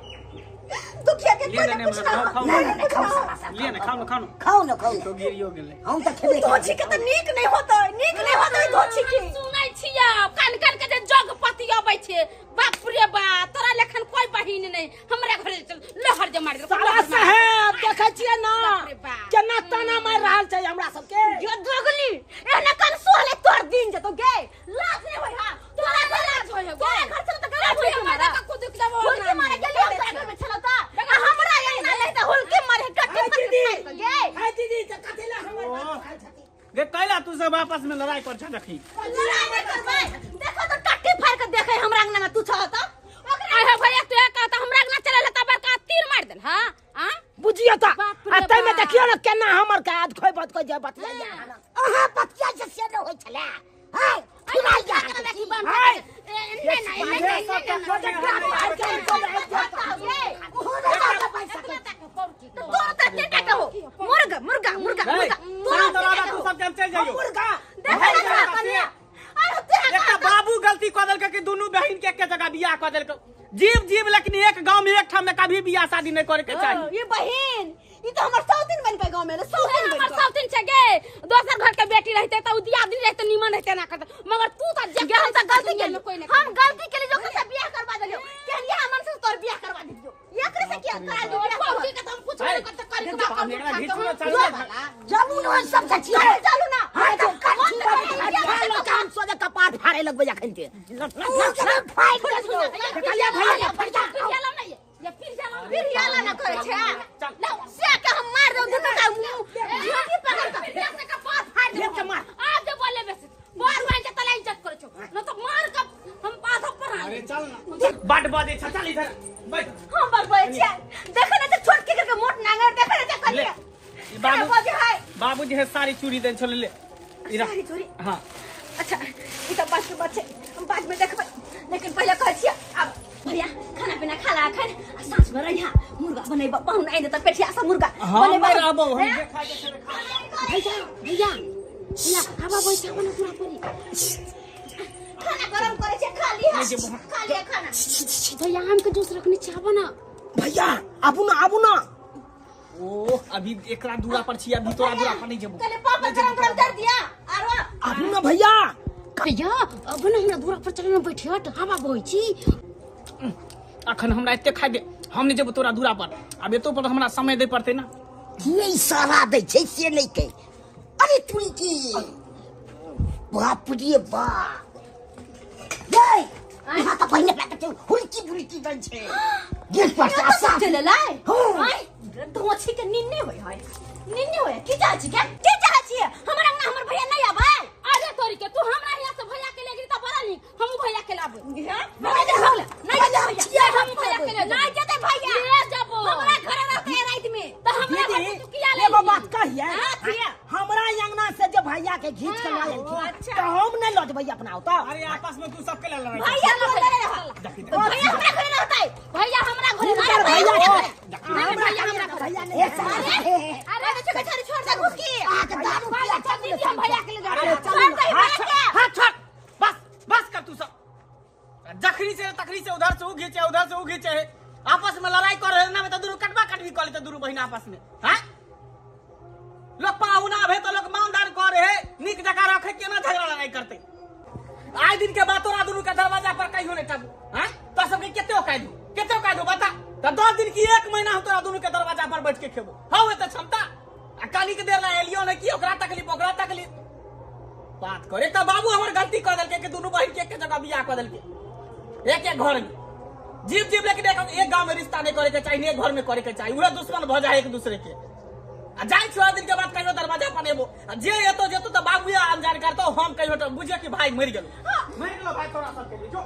S4: दुखिया के कोई ना कुछ ना
S6: नहीं खाओ
S2: ले ना खाओ ना खाओ ना
S6: खाओ ना खाओ
S2: तो गिरियो गेलै
S6: हम त खेबे
S4: धोछी के त नीक नहीं होतै नीक नहीं होतै धोछी के
S7: सुनै छियै कान कान के जे जगपति अबै छै बाप रे बाप तोरा लेखन कोई बहिन नहीं हमरा घरे चल लहर जे मार
S1: साला साहेब देखै छियै ना केना ताना मारि रहल छै हमरा सबके।
S4: यो दोगली एहने कन सोहले तोर दिन जतो गे लाज नहीं होय हा तोरा लाज होय तोरा
S2: गे कैला तू सब आपस में लड़ाई कर छ देखी
S4: लड़ाई नहीं करबै। देखो तो टट्टी फाड़ के देखे हमरा अंगना में तू छ त ओकरा
S7: अरे भैया तू कहता हमरा अंगना चले त बड़का तीर मार देल। हां हां
S1: बुझियो त
S7: बाप रे
S1: आ तै में
S7: बाप।
S1: देखियो न केना हमर के आज खोइ बत को जे बतिया जा
S6: अहाँ बतिया से से न होइ छले हाय फुराइ जा
S1: हाय
S4: तोर त टेटा के हो मुर्गा मुर्गा मुर्गा मुर्गा
S2: शांत रह तू सब के हम चल जाइयो
S1: मुर्गा
S4: देखो ना कन्या अरे तेरा
S2: एकटा बाबू गलती कऽ देलकै कि दुनू बहिन के एके जगह बियाह कऽ देलकै। जीव जीव लेकिन एक गांव में एक ठाम में कभी बियाह शादी नहीं करे के चाही।
S4: ये बहिन ई तो हमर सौतीन बन के गांव में ना सौतीन बन
S7: हमर सौतीन छै गे दोसर घर के बेटी रहते त उ दियादनी रहते निमन रहते ना करते मगर तू त जे
S4: हम त गलती
S7: दुनिया में
S4: केलियो
S7: कोई नहीं
S4: हम गलती केलियो जो से बियाह करवा देलियो केलिए हमन से तोर बियाह करवा दियो एकरे से क्या करा दियो बियाह
S7: फौजी के त हम कुछ नहीं करते करी के बाप
S2: हम एकरा घीच में चल
S6: चलू न सब से छियै
S4: चलू ना
S6: हां तो कथी
S1: चलो काम सोजे कपार फाड़े लगबै अखन ते
S6: फाइट कर दियो
S1: देखलियै भैया
S7: फिर जाला नहीं ये फिर जाला
S4: फिर याला ना करे छै लाओ से के हम मार दो दुनु का मुंह झोंकी पकड़ के
S7: फिर से कपार फाड़ दे
S1: लेप के मार।
S7: आज जे बोले बेसी बार बार के तला इज्जत करे छो न त मार के हम पाथा पर आ
S2: अरे चल ना बड बजे छ चल इधर बैठ
S4: हम बरबै छै देखो ना त छोट के करके मोट नांगर देखो ना त
S2: ले
S4: कनिया
S2: ई बाबू
S4: बाबू है
S2: बाबू जी है सारी चूड़ी देन छले ले ई रख।
S4: सारी चूड़ी
S2: हां
S4: अच्छा ई त बात के बात छै हम बाद में देखबै लेकिन पहले कहै छियै अब भैया खाना पीना खा ला अखन आ साँझ में रहिया मुर्गा बनेबा पाहुन आइ त पेठिया से मुर्गा
S2: हम नहीं रहबो हम जे खाए के छै से खा।
S7: भैया भैया भैया आबा बैठा बना पूरा परी
S4: खाना गरम करे छै खा लिया खा लिया खाना
S7: भैया आम के जूस रखने चाहबो ना
S1: भैया आबू ना आबू ना
S2: ओ अभी एकरा दूरा पर छी अभी तोरा दूरा पर नहीं जेबो।
S4: कहले पापा गरम गरम कर दिया आरो
S1: आबू ना भैया
S7: भैया अब ना हमरा दूरा पर चलना बैठियो त हवा बहै छी
S2: अखन हमरा एते खाइ दे हम नहीं जेबो तोरा दूरा पर अब एतो पर हमरा समय दे पड़ते ना
S6: की इशारा दै छै से नहि कहि अरे तुरी की बाप रे बाप यै अहाँ तऽ पहिने बात छै हुलकी बुलकी दन छै गेट पर से आसा
S4: चले लाय
S6: हाँ।
S4: आय धोछी के निन्ने होय है निन्ने होय की चाहै छी के चाहै छी हमर अंगना हमर भैया नहीं आबै
S7: अरे तोरी के तू हमरा हिया से भैया के ले गेली त बड़ा नीक हम भैया के लाबो
S4: नहीं जेतै नहीं जेतै भैया
S7: हम भैया के ले
S4: नहीं जेतै भैया
S7: ले जाबो
S4: हमरा घरे रहते रात में
S7: त हमरा घर से तू किया ले
S1: एगो बात कहिए
S4: हाँ, किया?
S1: हमरा अंगना से जे भैया के घीच के लायल
S4: अच्छा।
S1: त हम नहीं लौटबै अपना ओतऽ
S2: अरे आपस में तू सबके ले लड़ाई
S4: भैया तू अंदर रह भैया हमरा घरे रहतै
S7: भैया हमरा घरे
S1: हुनकर
S7: भैया
S1: भैया
S7: हमरा
S1: के
S7: घरे।
S1: हमरा
S7: भैया हमरा
S1: भैया नहीं
S4: अरे तो छोड़ छोड़ छोड़ दे घुसकी
S6: अहाँके दारू पिया
S7: चल दीदी हम भैया के ले जाबो
S2: अरे
S4: छोड़ दे
S2: हाथ
S4: भैया
S2: छोड़,
S4: के
S2: हाथ छोड़ बस बस कर तू सब जखनी से तखनी से उधर से ऊ घीचे उधर से ऊ घीचे है आपस में लड़ाई कर रहे ना में तो दुनू कटवा कटवी कर लेते दुनू बहिन आपस में हैं लोग पाहुना भे तो लोग मानदान कर रहे नीक जगह रखे केना झगड़ा लड़ाई करते आए दिन के बाद तोरा दुनू के दरवाजा पर कहियो नहीं टाबू हैं तो सबके केते औकात दो बता त 10 दिन की 1 महीना हम तोरा दुनू के दरवाजा पर बैठ के खेबो हौ एते क्षमता आ काली के देर ला एलियो ने की ओकरा तकलीफ बात करे त बाबू हमर गलती कर देलकै कि दुनू बहिन के एक जगह बियाह कर देलकै एक एक घर में जीव जीव लेकिन एक गांव में रिश्ता नहीं करे के चाहिए एक घर में करे के चाहिए उहे दुश्मन भ जाए एक दूसरे के आ जाई छो दिन के बाद कहियो दरवाजा पर एबो आ जे एतो जेतो त बाबू या अनजान करतो हम कहियो त बुझे कि भाई मरि गेलो भाई तोरा सब के लिए जो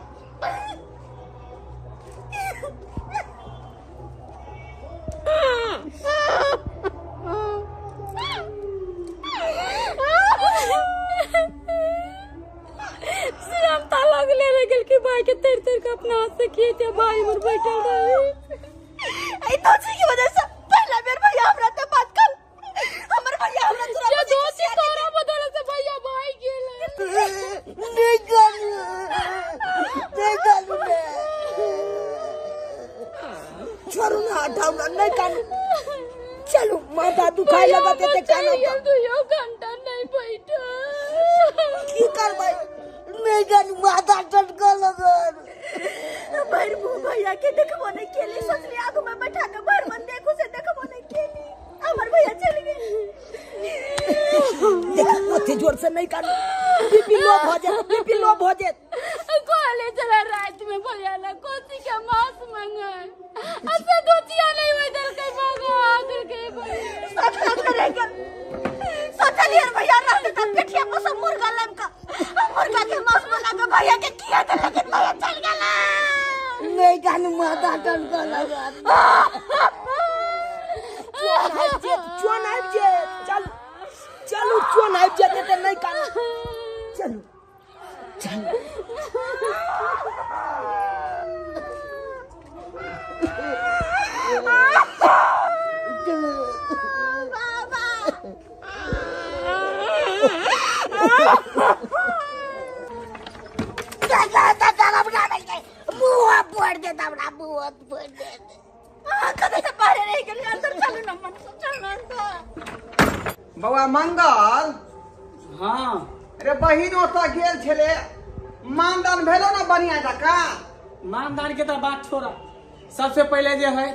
S7: श्याम ताला लगले रह गेल कि भाई के तर तर के अपना हाथ से खींचे भाई मोर बैठल रहे।
S4: ए दोषी की वजह से पहला बेर भैया हमरा ते बात कर हमर भैया हमरा तुरंत
S7: जे दोषी तोरा बदल से भैया भाई गेल।
S6: नहीं करू नहीं करू
S1: छोड़ू ना हटाऊ ना नहीं कानू चलू माथा दुखाए लगत ते कानो
S7: दुइयो घंटा नहीं बैठा
S1: की करबै
S6: नहीं करू माथा चटका लगल
S4: भर मुंह भैया के देखबो नहीं केली सोचली आगू में बैठा के भर मन देखो से देखबो नहीं केली हमर भैया चल गेल।
S1: देख ओते जोर से नहीं कानू बीपी लो भ जात बीपी लो भ जात।
S7: कहले चला रात में भैया ला कोसी के मांस मंगाए अच्छा दोतिया नहीं होई दल के भगा दिल के भैया
S4: सोचल रह गेल सोचलिए भैया रहते त
S5: भैया के की हेतै लेकिन भैया चल गेला।
S6: नहीं जानू माथा टन कर लगा।
S1: चोन आबि जे चल चलू चोन आबि जेतै त नहीं कानू चलू चलू।
S3: बौआ मंगल।
S2: हाँ
S3: अरे बहिन ओतऽ गेल छले, मानदान भेलो ना बढ़िया जकाँ?
S2: मानदान के तो बात छोड़ा, सबसे पहले जे है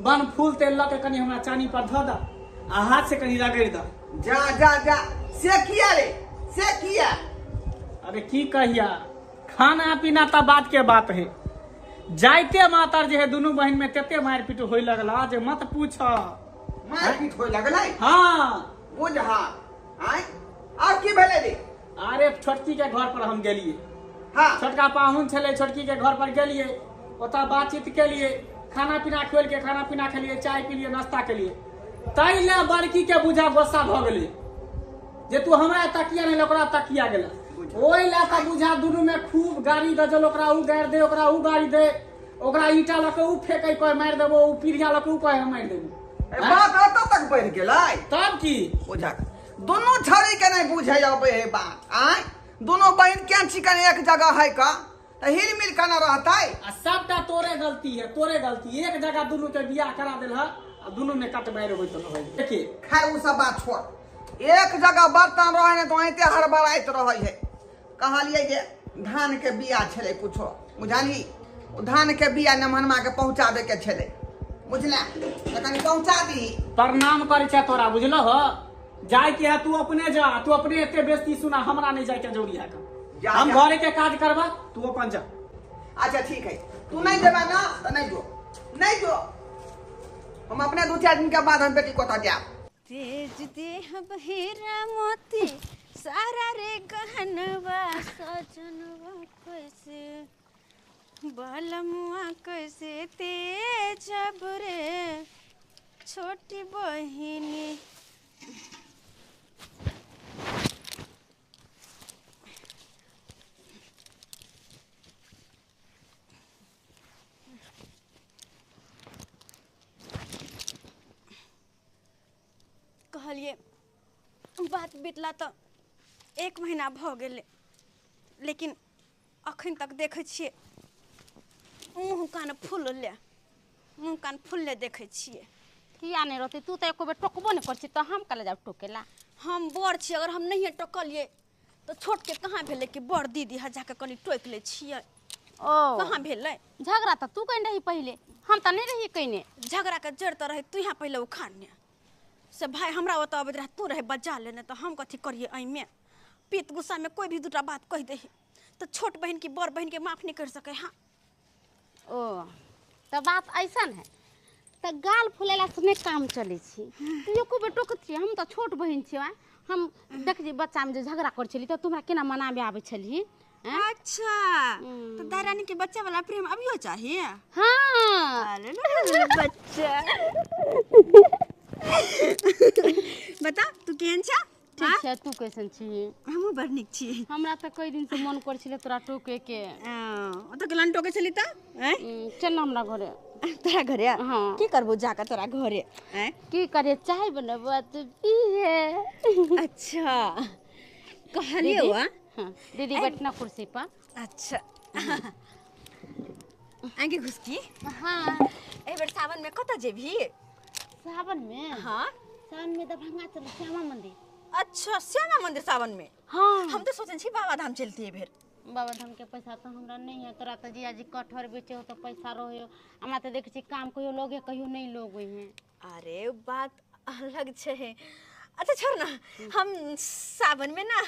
S2: बन फूल तेल लऽ के कनि हमरा चानी पर धऽ दऽ आ हाथ से कनि रगड़ि दऽ।
S3: जा जा जा, से किया रे, से किया?
S2: अरे की कहिया, खाना पीना तऽ बात के बात है, जाइते मातर जे है दुनू बहिन में तते मारि पीट होय लगला जे मत पूछ।
S3: मारपीट होय लगलै?
S2: हाँ
S3: बुझा। आय आब की भेलै रे?
S2: अरे छोटकी के घर पर हम गेलिए।
S3: हाँ
S2: छोटका पाहुन छलै, छोटकी के घर पर गेलिए, ओतऽ बातचीत केलिए, खाना पीना खोल के खाना पीना खेलिए, चाय पीलिए, नाश्ता केलिए। ताहि ले बड़की के बुझा गुस्सा भऽ गेलै जे तू हमरा तकिया नहीं ओकरा तकिया गेला। ओहि लए तऽ बुझा दुनू में खूब गाड़ी गजल, ओकरा उ गारि दे, ओकरा उ गारि दे, ओकरा ईटा लऽ के उ फेकै कहे मारि देबो, उ पीढ़िया लऽ के उ कहे मारि देबो।
S3: बात एतऽ तक बढ़ि गेलै?
S2: तब की
S3: बुझा दुनू छड़ी के नहीं बुझे अबै है बात। आय दुनू बहिन केहन चिकन एक जगह है का तऽ हिल मिल के न रहतै।
S2: आ सबटा तोरे गलती है, तोरे गलती। एक जगह दुनू के बियाह करा देल ह आ दुनू में कट मारि होइत रहै। देखिए
S3: खैर उ सब बात छोड़, एक जगह बर्तन रहे ने तो ऐते हड़बड़ाइत रहै है। कहलियै जे धान के बिया छलै कुछो, बुझलही, धान के बिया नमहनमा के पहुंचाबे के छलै, बुझला, तऽ कनि पहुंचा दी।
S2: प्रणाम करै छै तोरा, बुझलो हो? जाय के है तू अपने जा, तू अपने एते बेइज्जती सुना, हमरा नहीं जाय के जरूरी है। हम घरे के काज करबा, तू अपन जा।
S3: अच्छा ठीक है, तू नहीं जेबा ना तो नहीं जो, नहीं जो, हम अपने दू चार दिन के बाद हम बेटी कोता जाब।
S5: तेज देह बहेरा मोती सारा रे गहनवा सजनवा कैसे बालमुआ कैसे तेजब रे छोटी बहिनी। कहलिए बात बीतला तो 1 महीना भ गेलै, लेकिन अखन तक देखै छियै मुँह कान फूलले, मुँह कान फूलले देखै छियै।
S7: किया नहीं रहते? तू तो एको बेर टोकबो नहीं कर छी तो हम कल जाब टोकेला?
S4: हम बड़ छी, अगर हम नहीं टोकलिए तो छोट के कहाँ भेलै कि बड़ दीदी हा जाके कनि टोकि लै छियै।
S7: ओ
S4: कहाँ भेलै
S7: झगड़ा? तो तू कहने रही पहले, हम तो नहीं रही कहने।
S4: झगड़ा के जड़ तो रहे तू यहाँ पहले उखाड़ने से भाई, हमरा ओतऽ अबैत रहे तू रहे बजा लेने, तो हम कथी करिए एहिमे? पीत गुस्सा में कोई भी दूटा बात कहि दे तो छोट बहन की बड़ बहन के माफ नहीं कर सके। हाँ
S7: ओ तो बात ऐसन है तो गाल फुलेला से नहीं काम चले छी। तू एको बेर टोकत छी? हम तो छोट बहन छी, हम देख जी बच्चा में जे झगड़ा कर छली तो तुम्हारा केना मनाबे आबै छली।
S4: अच्छा तो दारानी के बच्चा वाला प्रेम अभियो चाहिए?
S7: हाँ
S4: बच्चा बता तू केहन छा?
S7: ठीक छै, तू कैसन छी?
S4: हमहूँ बड़ नीक छी।
S7: हमरा तऽ कई दिन से मन कर छलै तोरा टोके के।
S4: ओतऽ गेलन टोके छली तऽ?
S7: चल ना हमरा घरे।
S4: तोरा घरे?
S7: हाँ।
S4: की करबो जाके तोरा घरे?
S7: की करे, चाय बनबो तू पीहे।
S4: अच्छा कहलियो।
S7: हाँ दीदी बैठना कुर्सी पर।
S4: अच्छा आगे घुसकी।
S7: हाँ
S4: एहि बेर सावन में कतऽ जेबही?
S7: सावन में?
S4: हाँ
S7: सावन में दरभंगा चल, श्यामा मंदिर।
S4: अच्छा श्यामा मंदिर सावन में?
S7: हाँ
S4: हम तो सोचे छी बाबा धाम चलती है।
S7: बाबा धाम के पैसा तो हमरा नहीं है, तोरा तो जिया जी कटहर बेचे हो तो पैसा रहे हो, हमरा तो देख छी काम कहियो लोगे कहियो नहीं लोग हैं।
S4: अरे बात अलग छे। अच्छा छोड़ ना, हम सावन में ना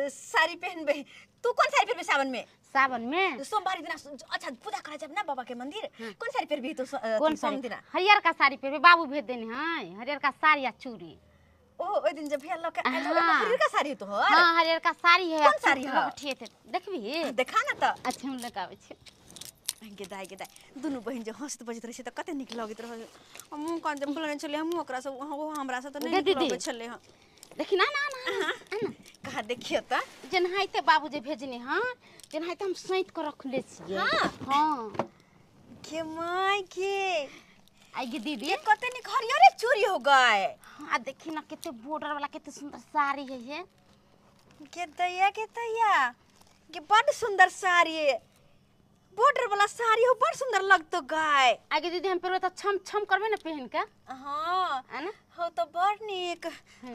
S4: साड़ी पहनबे। तू कौन साड़ी पहनबे सावन में?
S7: सावन में
S4: सोमवार दिन। अच्छा पूजा करा जब ना बाबा के मंदिर, कौन साड़ी पहनबी तू?
S7: कौन
S4: सोम दिन
S7: हरियर का साड़ी पहनबे, बाबू भेज देने है हरियर का साड़ी आ चूड़ी।
S4: ओ ओइ दिन जे भैया लऽ के आयल रहौ, हरियरका साड़ी तो हर।
S7: हां, हरियरका साड़ी है।
S4: कोन साड़ी है?
S7: ठीक है, देखबी?
S4: देखा ना त।
S7: अच्छा, हम लऽ के आबै छी।
S4: गे दाइ, गे दाइ, दुनू बहिन जे हँसैत बजैत रहै छै तऽ कते नीक लगैत रहै। हमहूँ कान जे बोलने छलियै, हमहूँ ओकरा से, ओ हमरा से तऽ नहि
S7: गे
S4: नीक
S7: दीदी।
S4: लगै छलै हँ।
S7: देखी ना ना ना ना।
S4: कहाँ देखियौ तऽ।
S7: जेनाहिते बाबू जे भेजने हँ, तेनाहिते हम सैंत कऽ रखले छियै।
S4: हाँ?
S7: हाँ।
S4: गे माय गे,
S7: आई गे दीदी,
S4: ये कते नीक हरियरे चूड़ी हो गए।
S7: हाँ, आ देखी ना कते बॉर्डर वाला कते सुंदर साड़ी है ये।
S4: गे दैया, गे दैया, गे बड सुंदर साड़ी, बॉर्डर वाला साड़ी हो, बड सुंदर लगतो गाय।
S7: आगे दीदी, हम पेरबै तऽ छम छम करबै ने पहन के।
S4: हाँ।
S7: है ना?
S4: हो तो बड़ नीक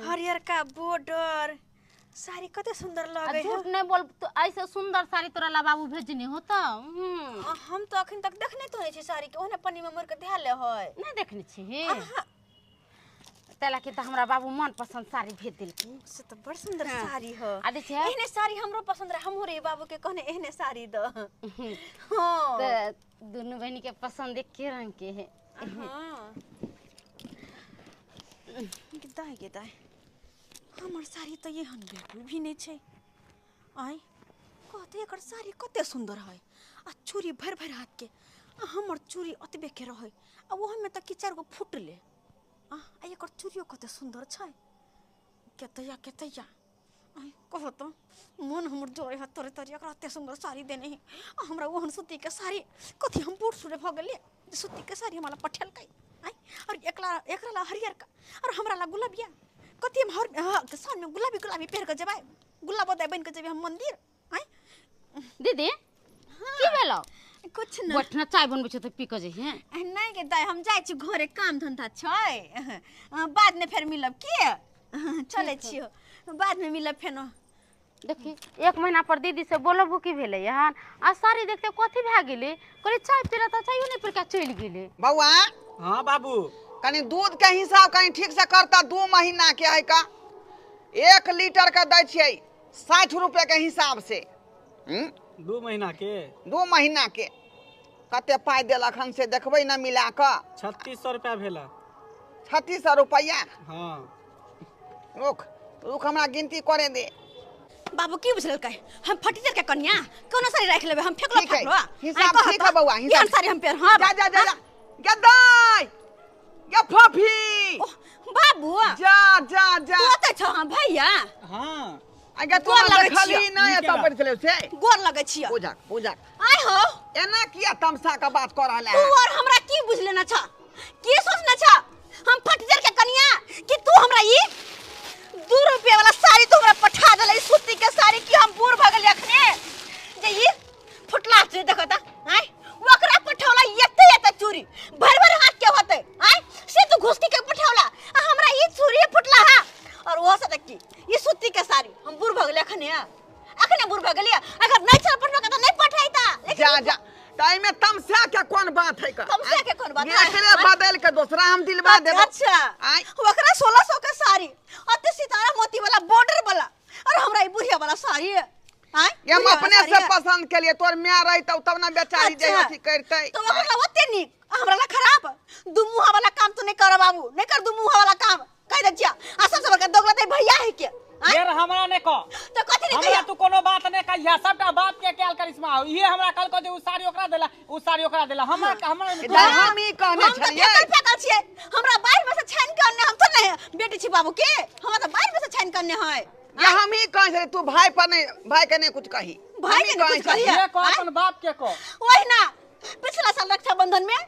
S4: हरियरका बॉर्डर साड़ी कते सुंदर
S7: आ
S4: लगे।
S7: झूठ नहीं बोल तो, ऐसे सुंदर साड़ी तोरा ला बाबू भेजने हो तो
S4: हम तो अखन तक देखने तो नहीं छी साड़ी के, ओहने पन्नी में मोड़ के धैले है।
S7: नहीं देखने छी? तैला के तऽ हमरा बाबू मन पसंद साड़ी भेज देलखिन।
S4: से तो बड़ सुंदर
S7: हाँ।
S4: साड़ी हो।
S7: आ देखिए।
S4: एहने साड़ी हमरो पसंद रहे, हमहूँ रे बाबू के कहने एहने साड़ी दो। हाँ।
S7: तऽ दुनू बहिनी के पसंद एके रंग के है।
S4: हाँ। गे दाइ, गे दाइ, हमर साड़ी तऽ एहन बिल्कुल भी नहि छै। आइ कहते एकर साड़ी कते सुंदर है आ चूड़ी भरि भरि हाथ के, आ हमर चूड़ी ओतबे के रहै आ ओहोमे तऽ की 4 गो फुटले। आ आ एकर चूड़ियो कते सुंदर छै। केतैया केतैया, आइ कहो तऽ मन हमर जरै है तोरे तोरे, एकरा एते सुंदर साड़ी देने है आ हमरा ओहन सूती के साड़ी। कथी हम बूढ़ सूढ़ भऽ गेलियै जे सूती के साड़ी हमरा पठेलकै? आइ और एकला एकरा ला हरियर का और हमरा ला गुलाबिया। कथी हम हर हाँ, सावन में गुलाबी गुलाबी पहिर के जेबै, गुलाबो दाइ बनि के जेबै हम मंदिर। आइ
S7: दीदी, की भेलौ?
S4: कुछ न।
S7: बैठना, चाय बनबै छै तऽ पी कऽ जइहे।
S4: नहीं गे दाइ, हम जाइ छी घरे, काम धंधा छै, बाद में फेर मिलब। के चलै छियो, बाद में मिलब फेनो।
S7: देखी, एक महीना पर दीदी से बोलबो की भेलै हन आ साड़ी देखते कथी भए गेलै? कहली चाय पीला तऽ चायो नहि पी के चलि गेलै।
S3: बौआ।
S2: हाँ बाबू।
S3: कनी दूध के हिसाब कनी ठीक से करता। 2 महीना के है का, 1 लीटर के दै छियै 60 रुपये के हिसाब से।
S2: 2 महीना के?
S3: 2 महीना के कते पाइ देलक हन से देखबै ना मिला कऽ।
S2: 3600 रुपया भेला।
S3: 3600 रुपया?
S2: हाँ।
S3: रुक रुक, हमरा गिनती करे दे।
S4: बाबू की बुझलकै हम फटीचर के कन्या कोनो साड़ी राखि लेबै हम फेकलो
S3: ठीक है,
S4: फाटलो।
S3: हिसाब ठीक है बौआ, हिसाब।
S4: हिसाब साड़ी हम पेर। हाँ।
S3: जा जा जा जा, गदाई या फफी।
S4: ओह, बाबू।
S3: जा जा जा।
S4: तू ओतै छह? हाँ भैया।
S2: हाँ।
S3: आगे तू
S4: गोर लगै
S3: देखली
S4: छियौ।
S3: ना एतऽ पड़ छलै से।
S4: गोर लगै छियौ।
S3: पूजा पूजा।
S4: आइ हो।
S3: एना किया तमसा के बात कर रहल
S4: तू
S3: है?
S4: और हमरा की बुझ लेना छ, की सोचना छ? हम फटीचर के कन्या कि तू हमरा ई 2 रुपया वाला साड़ी तू हमरा पठा देले, ई सूती के साड़ी? की हम बूढ़ भऽ गेलियै अखने जे ई फुटला चूड़ी देखो त? आइ ओकरा पठौला एते एते चूड़ी भरि भरि हाथ के होते, आइ से तू घुसकी के पठौला आ हमरा ई चूड़ी फुटला हा और ओहो से की ई सूती के साड़ी। हम बूढ़ भऽ गेलियै अखने, अखने बूढ़ भऽ गेलियै। अगर नहीं छल पठबा के तऽ नहीं पठैता, लेकिन
S3: जा जा, ताई में तमसा के कोन बात है का?
S4: तमसा के कोन बात है?
S3: एकरे बदल के दूसरा हम दिलवा देबो।
S4: अच्छा।
S3: आइ
S4: ओकरा 1600 के साड़ी अते सितारा मोती वाला बॉर्डर वाला और हमरा ई बुढ़िया वाला साड़ी है। आय
S3: ये हम
S4: बुढ़िया वाला
S3: अपने
S4: साड़ी
S3: से
S4: है।
S3: पसंद के लिए, तोर माय रही तब ना बेचारी जे
S4: अच्छा।
S3: अथी करतै।
S4: तो ओकरा ला ओते नीक आ हमरा ला खराब। दू मुहा वाला काम तो नहीं कर बाबू, नहीं कर दू मुहा वाला काम, कह दे छिया। आ सबसे बड़का दोगला ते भैया है के। आय?
S2: फेर हमरा नहीं कह।
S4: तो कथी नहीं
S2: हमरा
S4: कहिया?
S2: तू कोनो बात नहीं कहिया, सबटा बाप के कैल करिश्मा हो। इहे हमरा कल कह दे उ साड़ी ओकरा देला, उ साड़ी ओकरा देला, हमरा हमरा
S3: इधर हम ई कहने
S4: हम तो
S3: छलियै।
S4: फेकल फेकल छियै, हमरा बाहर में से छानि के अनने, हम तो नहीं बेटी छी बाबू के, हमरा तो बाहर में से छानि के अनने है।
S3: ये हम ही कहै छलियै तू भाई पर नहीं, भाई के नहीं कुछ कही।
S4: भाई के
S3: हम ही
S4: नहीं कुछ
S3: कहै
S4: कही।
S3: छलियै।
S2: ये कह अपन बाप के कह।
S4: वही ना पिछला साल रक्षाबंधन में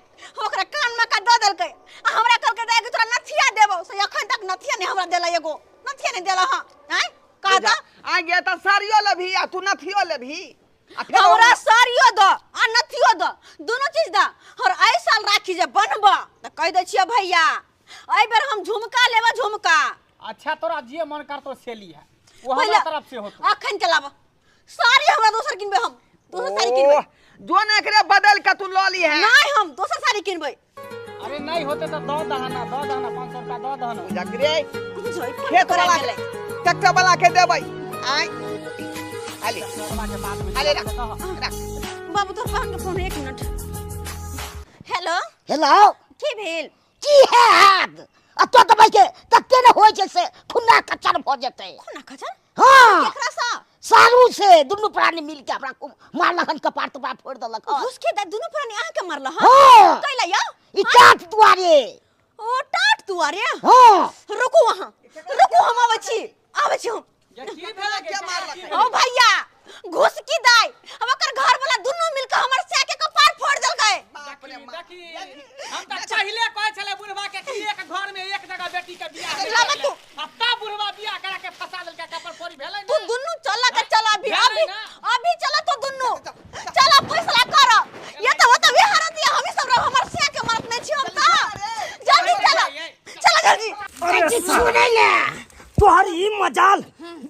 S4: ओकरा कान में का दऽ देलकै आ हमरा कहलकै दाइ के तोरा नथिया देबौ, से अखन तक नथिया नहीं हमरा देला, एगो नथिया नहीं देला। हां आय कह
S3: जा,
S4: त
S3: आ गया त साड़ियो लेबही आ तू नथियो लेबही आ फेर
S4: हमरा साड़ियो द आ नथियो द, दोनों चीज द। और एहि साल राखी जे बनब त कहि दै छियै भैया एहि बेर हम झुमका लेबै, झुमका।
S2: अच्छा तोरा जे मन करतो से लिहा, वो हमरा तरफ से होतो।
S4: अखन के लाब साड़ी हमरा दोसर किनबै, हम दोसर साड़ी किनबै।
S3: ओह, जो ने एकरे बदल के तू ल ली है।
S4: नहीं हम दोसर साड़ी किनबै।
S2: अरे नहीं होते तो दो दहना, दो दहना 500 रुपया दो दहना।
S3: जकरे
S4: बुझै
S3: खेत वाला के ट्रैक्टर वाला के देबै। आय आले
S2: के बाद में
S3: आले रख रख।
S4: बाबू तोर बहन के फोन, 1 मिनट। हेलो।
S6: हेलो।
S4: की भेल?
S6: की है हाथ आ तो दबाई के तते ने होय छै से खूना कचर भ जेतै।
S4: खूना कचर?
S6: हां।
S4: केकरा सा?
S6: सारू से दुनू प्राणी मिल के हमरा मारलखन, कपार तपार फोड़ देलक।
S4: घुसके दाई दुनू प्राणी अहाँ के मारल?
S6: हां।
S4: कैला या?
S6: ई टाट दुआरे।
S4: ओ टाट दुआरे?
S6: हां।
S4: रुकू अहाँ, रुकू, हम आबै छी, आबै छी हम।
S2: की भेलै के मारलक?
S4: ओ भैया घुसकी दाई हम ओकर घर वाला दुनू मिल के हमर सै के कपार फोड़ देलकै।
S3: बाप रे
S2: देखी देखी, हम त पहिले कहै छलै बुढ़वा के कि एक घर में एक जगह बेटी के बियाह
S4: लाबा तू।
S2: आ ता बुढ़वा बियाह करा के फंसा देलकै, कपार फोड़ी भेलै
S4: तू दुनू चला के चला अभी अभी
S2: भेलै ना?
S4: अभी चला तो दुनू चला, फैसला कर। ये तो वो तो विहार दिया हम सब रह हमर सै के मरत नहीं छी हम त। जल्दी चला, चला जल्दी।
S1: अरे
S6: सुनै ले
S1: तोहर ई मजाल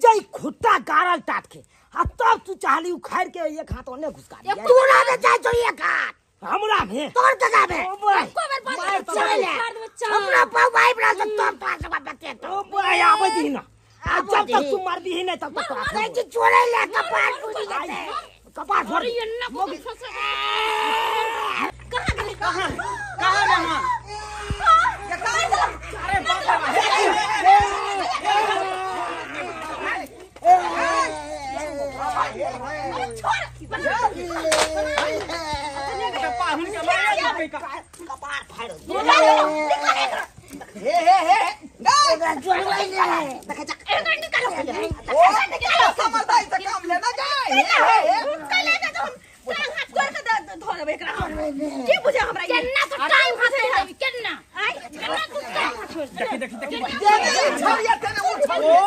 S1: जई खुट्टा गारल टाट के आ तब तू चाहली उखाड़ के एक हाथ ओने घुसका दिया।
S6: तोरा में जाय छौ एक हाथ।
S1: हमरा में?
S6: तोर जगह में।
S1: ओ बोय।
S7: एको बेर बात
S1: मार
S7: कर,
S6: चले ले।
S7: मार देबो चार।
S6: हमरा पाऊ भाई बड़ा से तोर पास से बते तो।
S1: ओ बोय आबै दी ना। आ
S6: आबै
S1: जब तक
S6: दही।
S1: तू मारबी ही नहीं तब तक तोरा
S6: कहै छी छोड़ै ले कपार फूटि जेतै।
S1: कपार फोड़।
S7: अरे एन्ना को फंसा।
S4: कहां गेलै?
S2: कहां कहां मेहमान? अरे बाप रे पाहुन के मारे देलकै का?
S1: कपार फाड़।
S3: हे हे हे
S6: ओकरा जोड़बै ले।
S4: देखै जा, एकरा निकालो,
S3: ओ समझदारी से काम लेना जाए। हे हे हे
S4: कैला जा हम टांग हाथ तोड़ के धो देबै एकरा हम। की बुझे हमरा ई?
S7: केन्ना तू टाइम हाथ देबी केन्ना? आइ केन्ना तू टाइम हाथ छोड़
S2: देखी देखी देखी।
S3: ये छोड़िया तेने वो छोड़िया।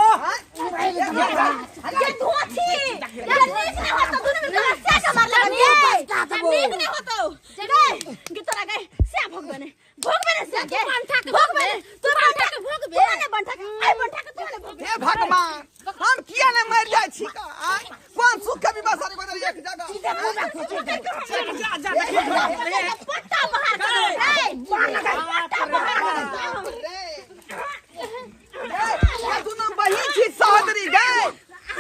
S4: ये धोती ये नीक नहीं होतो, दुनू मिल के से के मार लगा
S6: मुँह बचका देबो।
S4: नीक नहीं होतो गए गे तोरा गए से भोगबे ने, भोगबे ने से गे
S7: बंठा के
S4: भोगबे ने,
S7: तू बंठा के भोगबे।
S4: तू ने बंठा के आई बंठा के तू ने भोगबे।
S3: हे भगवान हम किया ने मर जाय छी का? आय कोन सुख के विवाह सारी बदल एक जगह।
S6: सीधे मुँह में खोचे दे।
S2: जा जा देखी
S4: पट्टा बाहर कर रे,
S6: मार लगा।
S4: पट्टा बाहर कर।
S3: रे ये दुनू बहिन छी सहोदरी गए,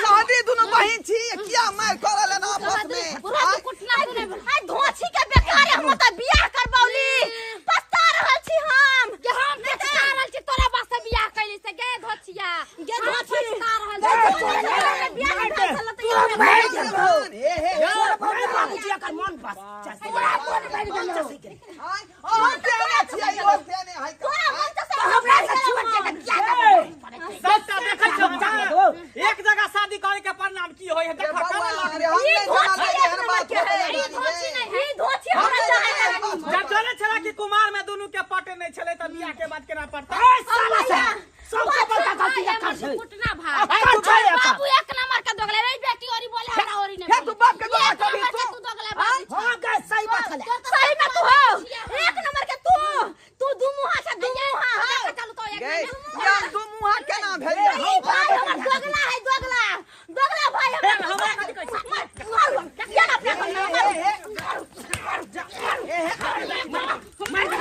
S3: सहोदरी दुनू बहिन छी, किया मार करल ना आपस में?
S7: पूरा तू कुटना तू नहीं
S4: आई धोछी के बेकार हम त बियाह करबौली, पछता रहल छी हम।
S7: जे हम पछता रहल छी तोरा वास्ते बियाह कैली से गे धोछिया।
S4: गे
S7: हम
S4: धोछी।
S7: पछता रहल
S4: गे
S7: छी।
S4: बियाह भेल छल त
S6: तोरा भरि गेलौ।
S3: हे हे
S1: अरे बाबूजी एकर मन बस
S6: तोरा मन भरि गेलौ।
S3: आय अहाँ तेने छियै ओ तेने है
S4: तोरा मन त
S6: तो हमरा से छोड़ के त किया करबै?
S2: सबटा देखै छौ एक जगह शादी करे के परिणाम की होय है
S3: रे
S2: देख
S3: बउआ रे हम
S4: ई
S3: नहीं
S4: धोछी
S3: जाना
S4: एक
S3: एहन
S4: नंबर
S3: बात
S4: के है।
S3: होतै
S7: ई धोछी नहीं है।
S4: ई धोछी हमरा चाहे
S2: जब चले छला कि कुमार में दुनू के पटे नहीं छले त बियाह के बाद केना पड़ता?
S1: ए साला से सबसे बड़का गलती
S7: भाई,
S1: एकर
S7: हमर
S1: छै।
S7: कुटना भाई।
S1: एकर छै एकर।
S7: बाबू एक नंबर के दोगले रे, बेटी ओरी बोले हमरा ओरी नहीं।
S3: हे तू बाप के दोगला
S7: एक
S3: कभी
S7: नंबर के
S3: तू।
S7: तू दोगला बाबू।
S1: हां गे सही बात छले।
S4: सही में तू हो एक नंबर के, तू तू दू मुहा से दू मुहा हो।
S7: चलू तो एक
S3: गए
S7: नंबर।
S3: ये दू मुहा केना भेल?
S4: ई भाई हमर दोगला है, दोगला दोगला भाई हमरा।
S2: हमरा कथी कहै छी?
S4: मार मार ये ना अपना घर में मार।
S6: मारि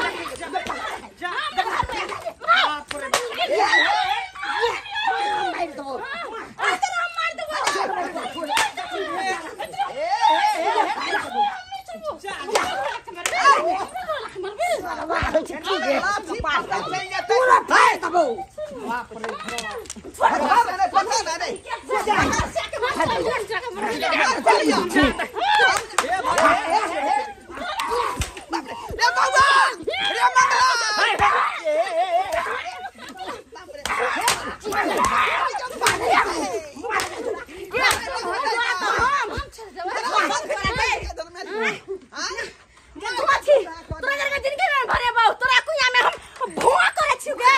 S6: देबौ।
S3: लाठी पकड़ चलि जेतै।
S6: तोरा फाड़ि देबौ।
S3: पता नहि, पता नहि रे बउआ रे मंगला।
S4: गे धोछी तोरा जर के जिंदगी में भरे बाऊ, तोरा कुइया में हम भुआ करे छी गे,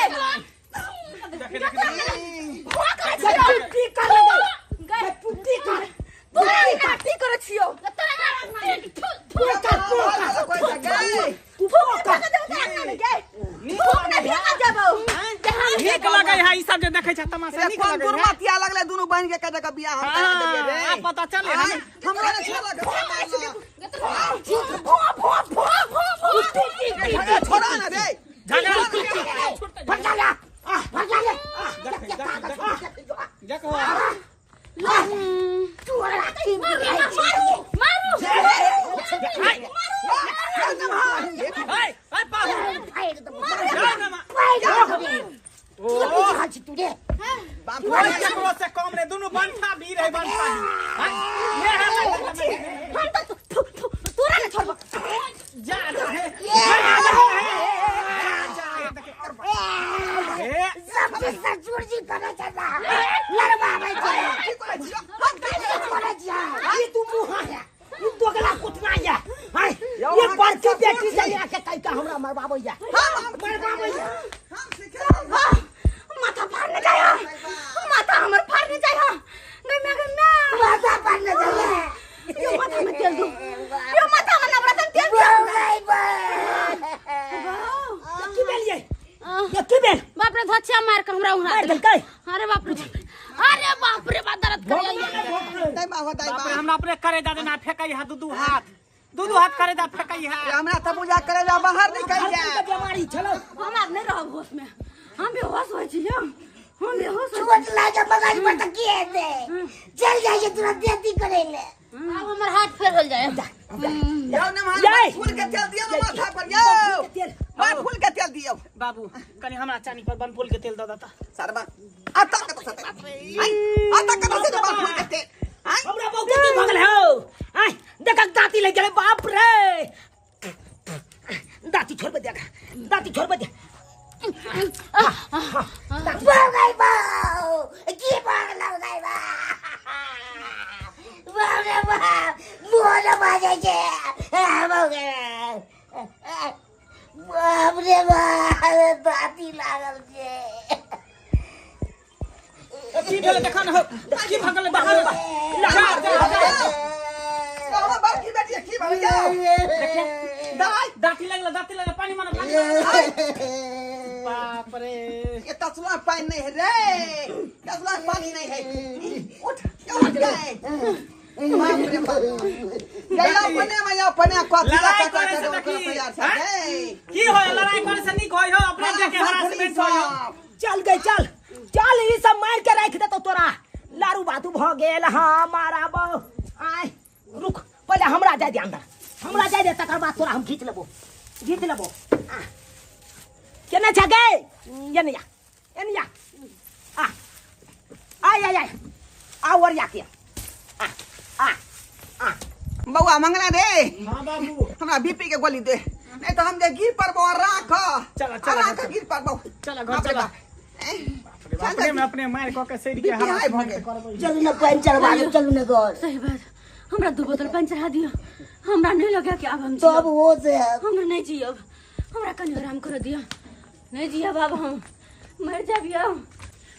S4: भुआ करे छी।
S1: पुट्टी कर ले
S4: गे
S1: पुट्टी कर।
S4: तोरा नाटी करे छियो।
S1: पोकर पोकर
S4: तू पोकर के देबो तोरा में गे, थूक ने भेगा देबो।
S2: नीक लगै है ई सब जे देखै छ तमाशा, नीक
S3: कोन
S2: लगै है।
S3: दुर्मतिया लगले दुनू बहिन के कह के बियाह हम करा देलियै रे।
S2: आ पता चले है।
S3: हमरा ने छोड़ा के
S4: भुआ भुआ भुआ भुआ भुआ।
S3: छोड़ा ना रे।
S2: झगड़ा
S6: भगा ले। भगा ले।
S2: देखो
S6: तोरा की
S7: मारू मारू।
S2: ए ए पाहुन
S6: फाड़ि देबौ।
S2: जा ना
S6: फाड़ि देबौ।
S2: ओ
S6: रहल छी तू रे?
S3: बाप
S2: अरे केकरो से कम रे, दुनू बंठा भी रहे, बंठा भी। ये
S4: हम तो तोरा ने छोड़बो।
S2: जा जा हे, जा जा हे।
S6: सब ससुर जी करे छै लड़बाबै छै।
S3: की करै छियै?
S6: की करै छियै?
S1: ई तू मुहा है, ई दोगला कुतना है। हाय, ये बड़की बेटी से आके कह के हमरा मरबाबै है, मरबाबै है।
S3: हम सिखेलहुँ।
S4: माथा फाड़ने जाय, माथा हमर फाड़ने जाय। गई मैं, गई मैं।
S6: माथा फाड़ने जाय।
S4: यो माथा में तेल दो, यो माथा में नवरत्न तेल दो।
S1: की भेल ये? ये की भेल?
S7: बाप रे, धचिया मार के हमरा उड़ा
S1: मार देलकै।
S7: अरे बाप रे, अरे बाप रे, बा दर्द करे।
S3: दाइ बा हो, दाइ
S2: बाप
S3: बा।
S2: रे, हमरा अपने करे दा देना फेकै है, दू दू हाथ, दू दू हाथ करे दा फेकै है।
S3: हमरा तऽ बुझा करे जा बाहर निकल
S1: के
S3: जाए।
S1: बीमारी छलो।
S4: हम आब नहीं रहब होश में, हम बेहोश होइ छी, हम बेहोश होइ
S6: चोट लागे मगज पर तऽ की हेतै? चल जाइ छै तुरंत अथी करै ले।
S7: अब हमर हाथ फेरल जाय।
S3: यौ ने महाराज,
S1: जाय।
S3: फूल के तेल दियौ ने माथा पर यौ।
S1: तेल।
S3: बन फूल के तेल दियौ।
S2: बाबू, कनी हमरा चानी पर बनफूल के तेल दऽ दता।
S3: सरबा आता कत से आई, आता कत से बन फूल के तेल आई।
S1: हमरा बहु के की भगल हो? आय देख, दाती लग गेलै। बाप रे, दाती छोड़बे देख, दाती छोड़बे दे।
S6: बाउ गाई बाउ, की भगलौ गाई बा? बाप रे बाप, मुँह न बाजै छै। बाउ गे, बाप रे बाप, दाती लागल छै।
S2: की भेलै देखा न हो, की भगल देखा न। जा जा जा।
S3: हमरा बड़की बेटी की भगल यौ? दाइ।
S2: दाती लगल, दाती लगल, पानी मार, पानी। बाप रे,
S3: ये तसला पानी नहीं है रे, तसला पानी नहीं है। उठ उठ गए। बाप रे बाप, गया अपने में अपने कथी
S2: लड़ाई
S3: कटा
S2: करे से
S3: के
S2: देखी,
S3: तैयार
S2: हैं?
S3: छै।
S2: की होय लड़ाई करे से नीक होय हो अपने देखे हरासमेंट होय हो।
S1: चल गई, चल चल, ई सब मार के राख देतो तोरा। लारू बातू भ गेल। हाँ मारा बहु। आय रुक, पहिले हमरा जाय दे अंदर, हमरा जाय दे, तकर बाद तोरा हम खींच लेबो, खींच लेबो। आ केने छ गे? एने या, एने या। आ आय आय आय आ और या के आ आ आ।
S3: बौआ मंगला रे।
S2: हां बाबू।
S3: हमरा बीपी के गोली दे, नहीं तो हम जे गिर पड़बो। राख
S2: चला, चला,
S3: राख,
S2: चला।
S3: गिर पड़बो।
S2: चला घर,
S3: बाप रे
S2: चला।
S3: बाप।
S2: अपने में अपने मार क के सड़ के
S3: बीपी हाई भ गेल।
S6: चलू ने पानि चढ़बा दू, चलू ने घर।
S4: सही बात, हमरा 2 बोतल पानि चढ़ा दियो। हमरा नहीं लगे कि आब हम
S6: तब
S4: जियब।
S6: होश है।
S4: हमरा नहीं जियब, हमरा कनि आराम कर दियो। नहीं जियब आब, हम मर जाबियो।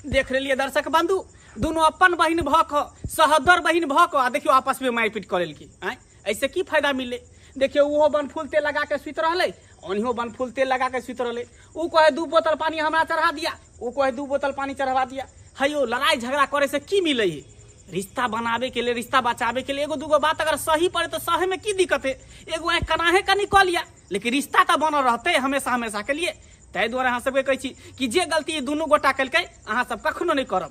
S2: देख लेलिए दर्शक बंधु, दोनों अपन बहिन भ क, सहोदर बहिन भ क, आ देखियो आपस में मारपीट कर लेलकी। आँय, ऐसे की फायदा मिले? देखियो ओहो बनफूल तेल लगा के सुति रहलै, ओनहियो बनफूल तेल लगा के सुति रहलै। ऊ कहे 2 बोतल पानी हमरा चढ़ा दिया, ऊ कहे 2 बोतल पानी चढ़वा दिया। हयो लड़ाई झगड़ा करे से की मिले है? रिश्ता बनावे के लिए, रिश्ता बचावे के लिए एगो दूगो बात अगर सही पड़े तो सहे में की दिक्कत है? एगो आँख कनाहे कनी कऽ लिया, लेकिन रिश्ता तो बनल रहते हमेशा हमेशा के लिए। ताहि दुआरे अहाँ सबके कहै छी कि जे गलती दुनू गोटा केलकै अहाँ सब कखनो नहि करब।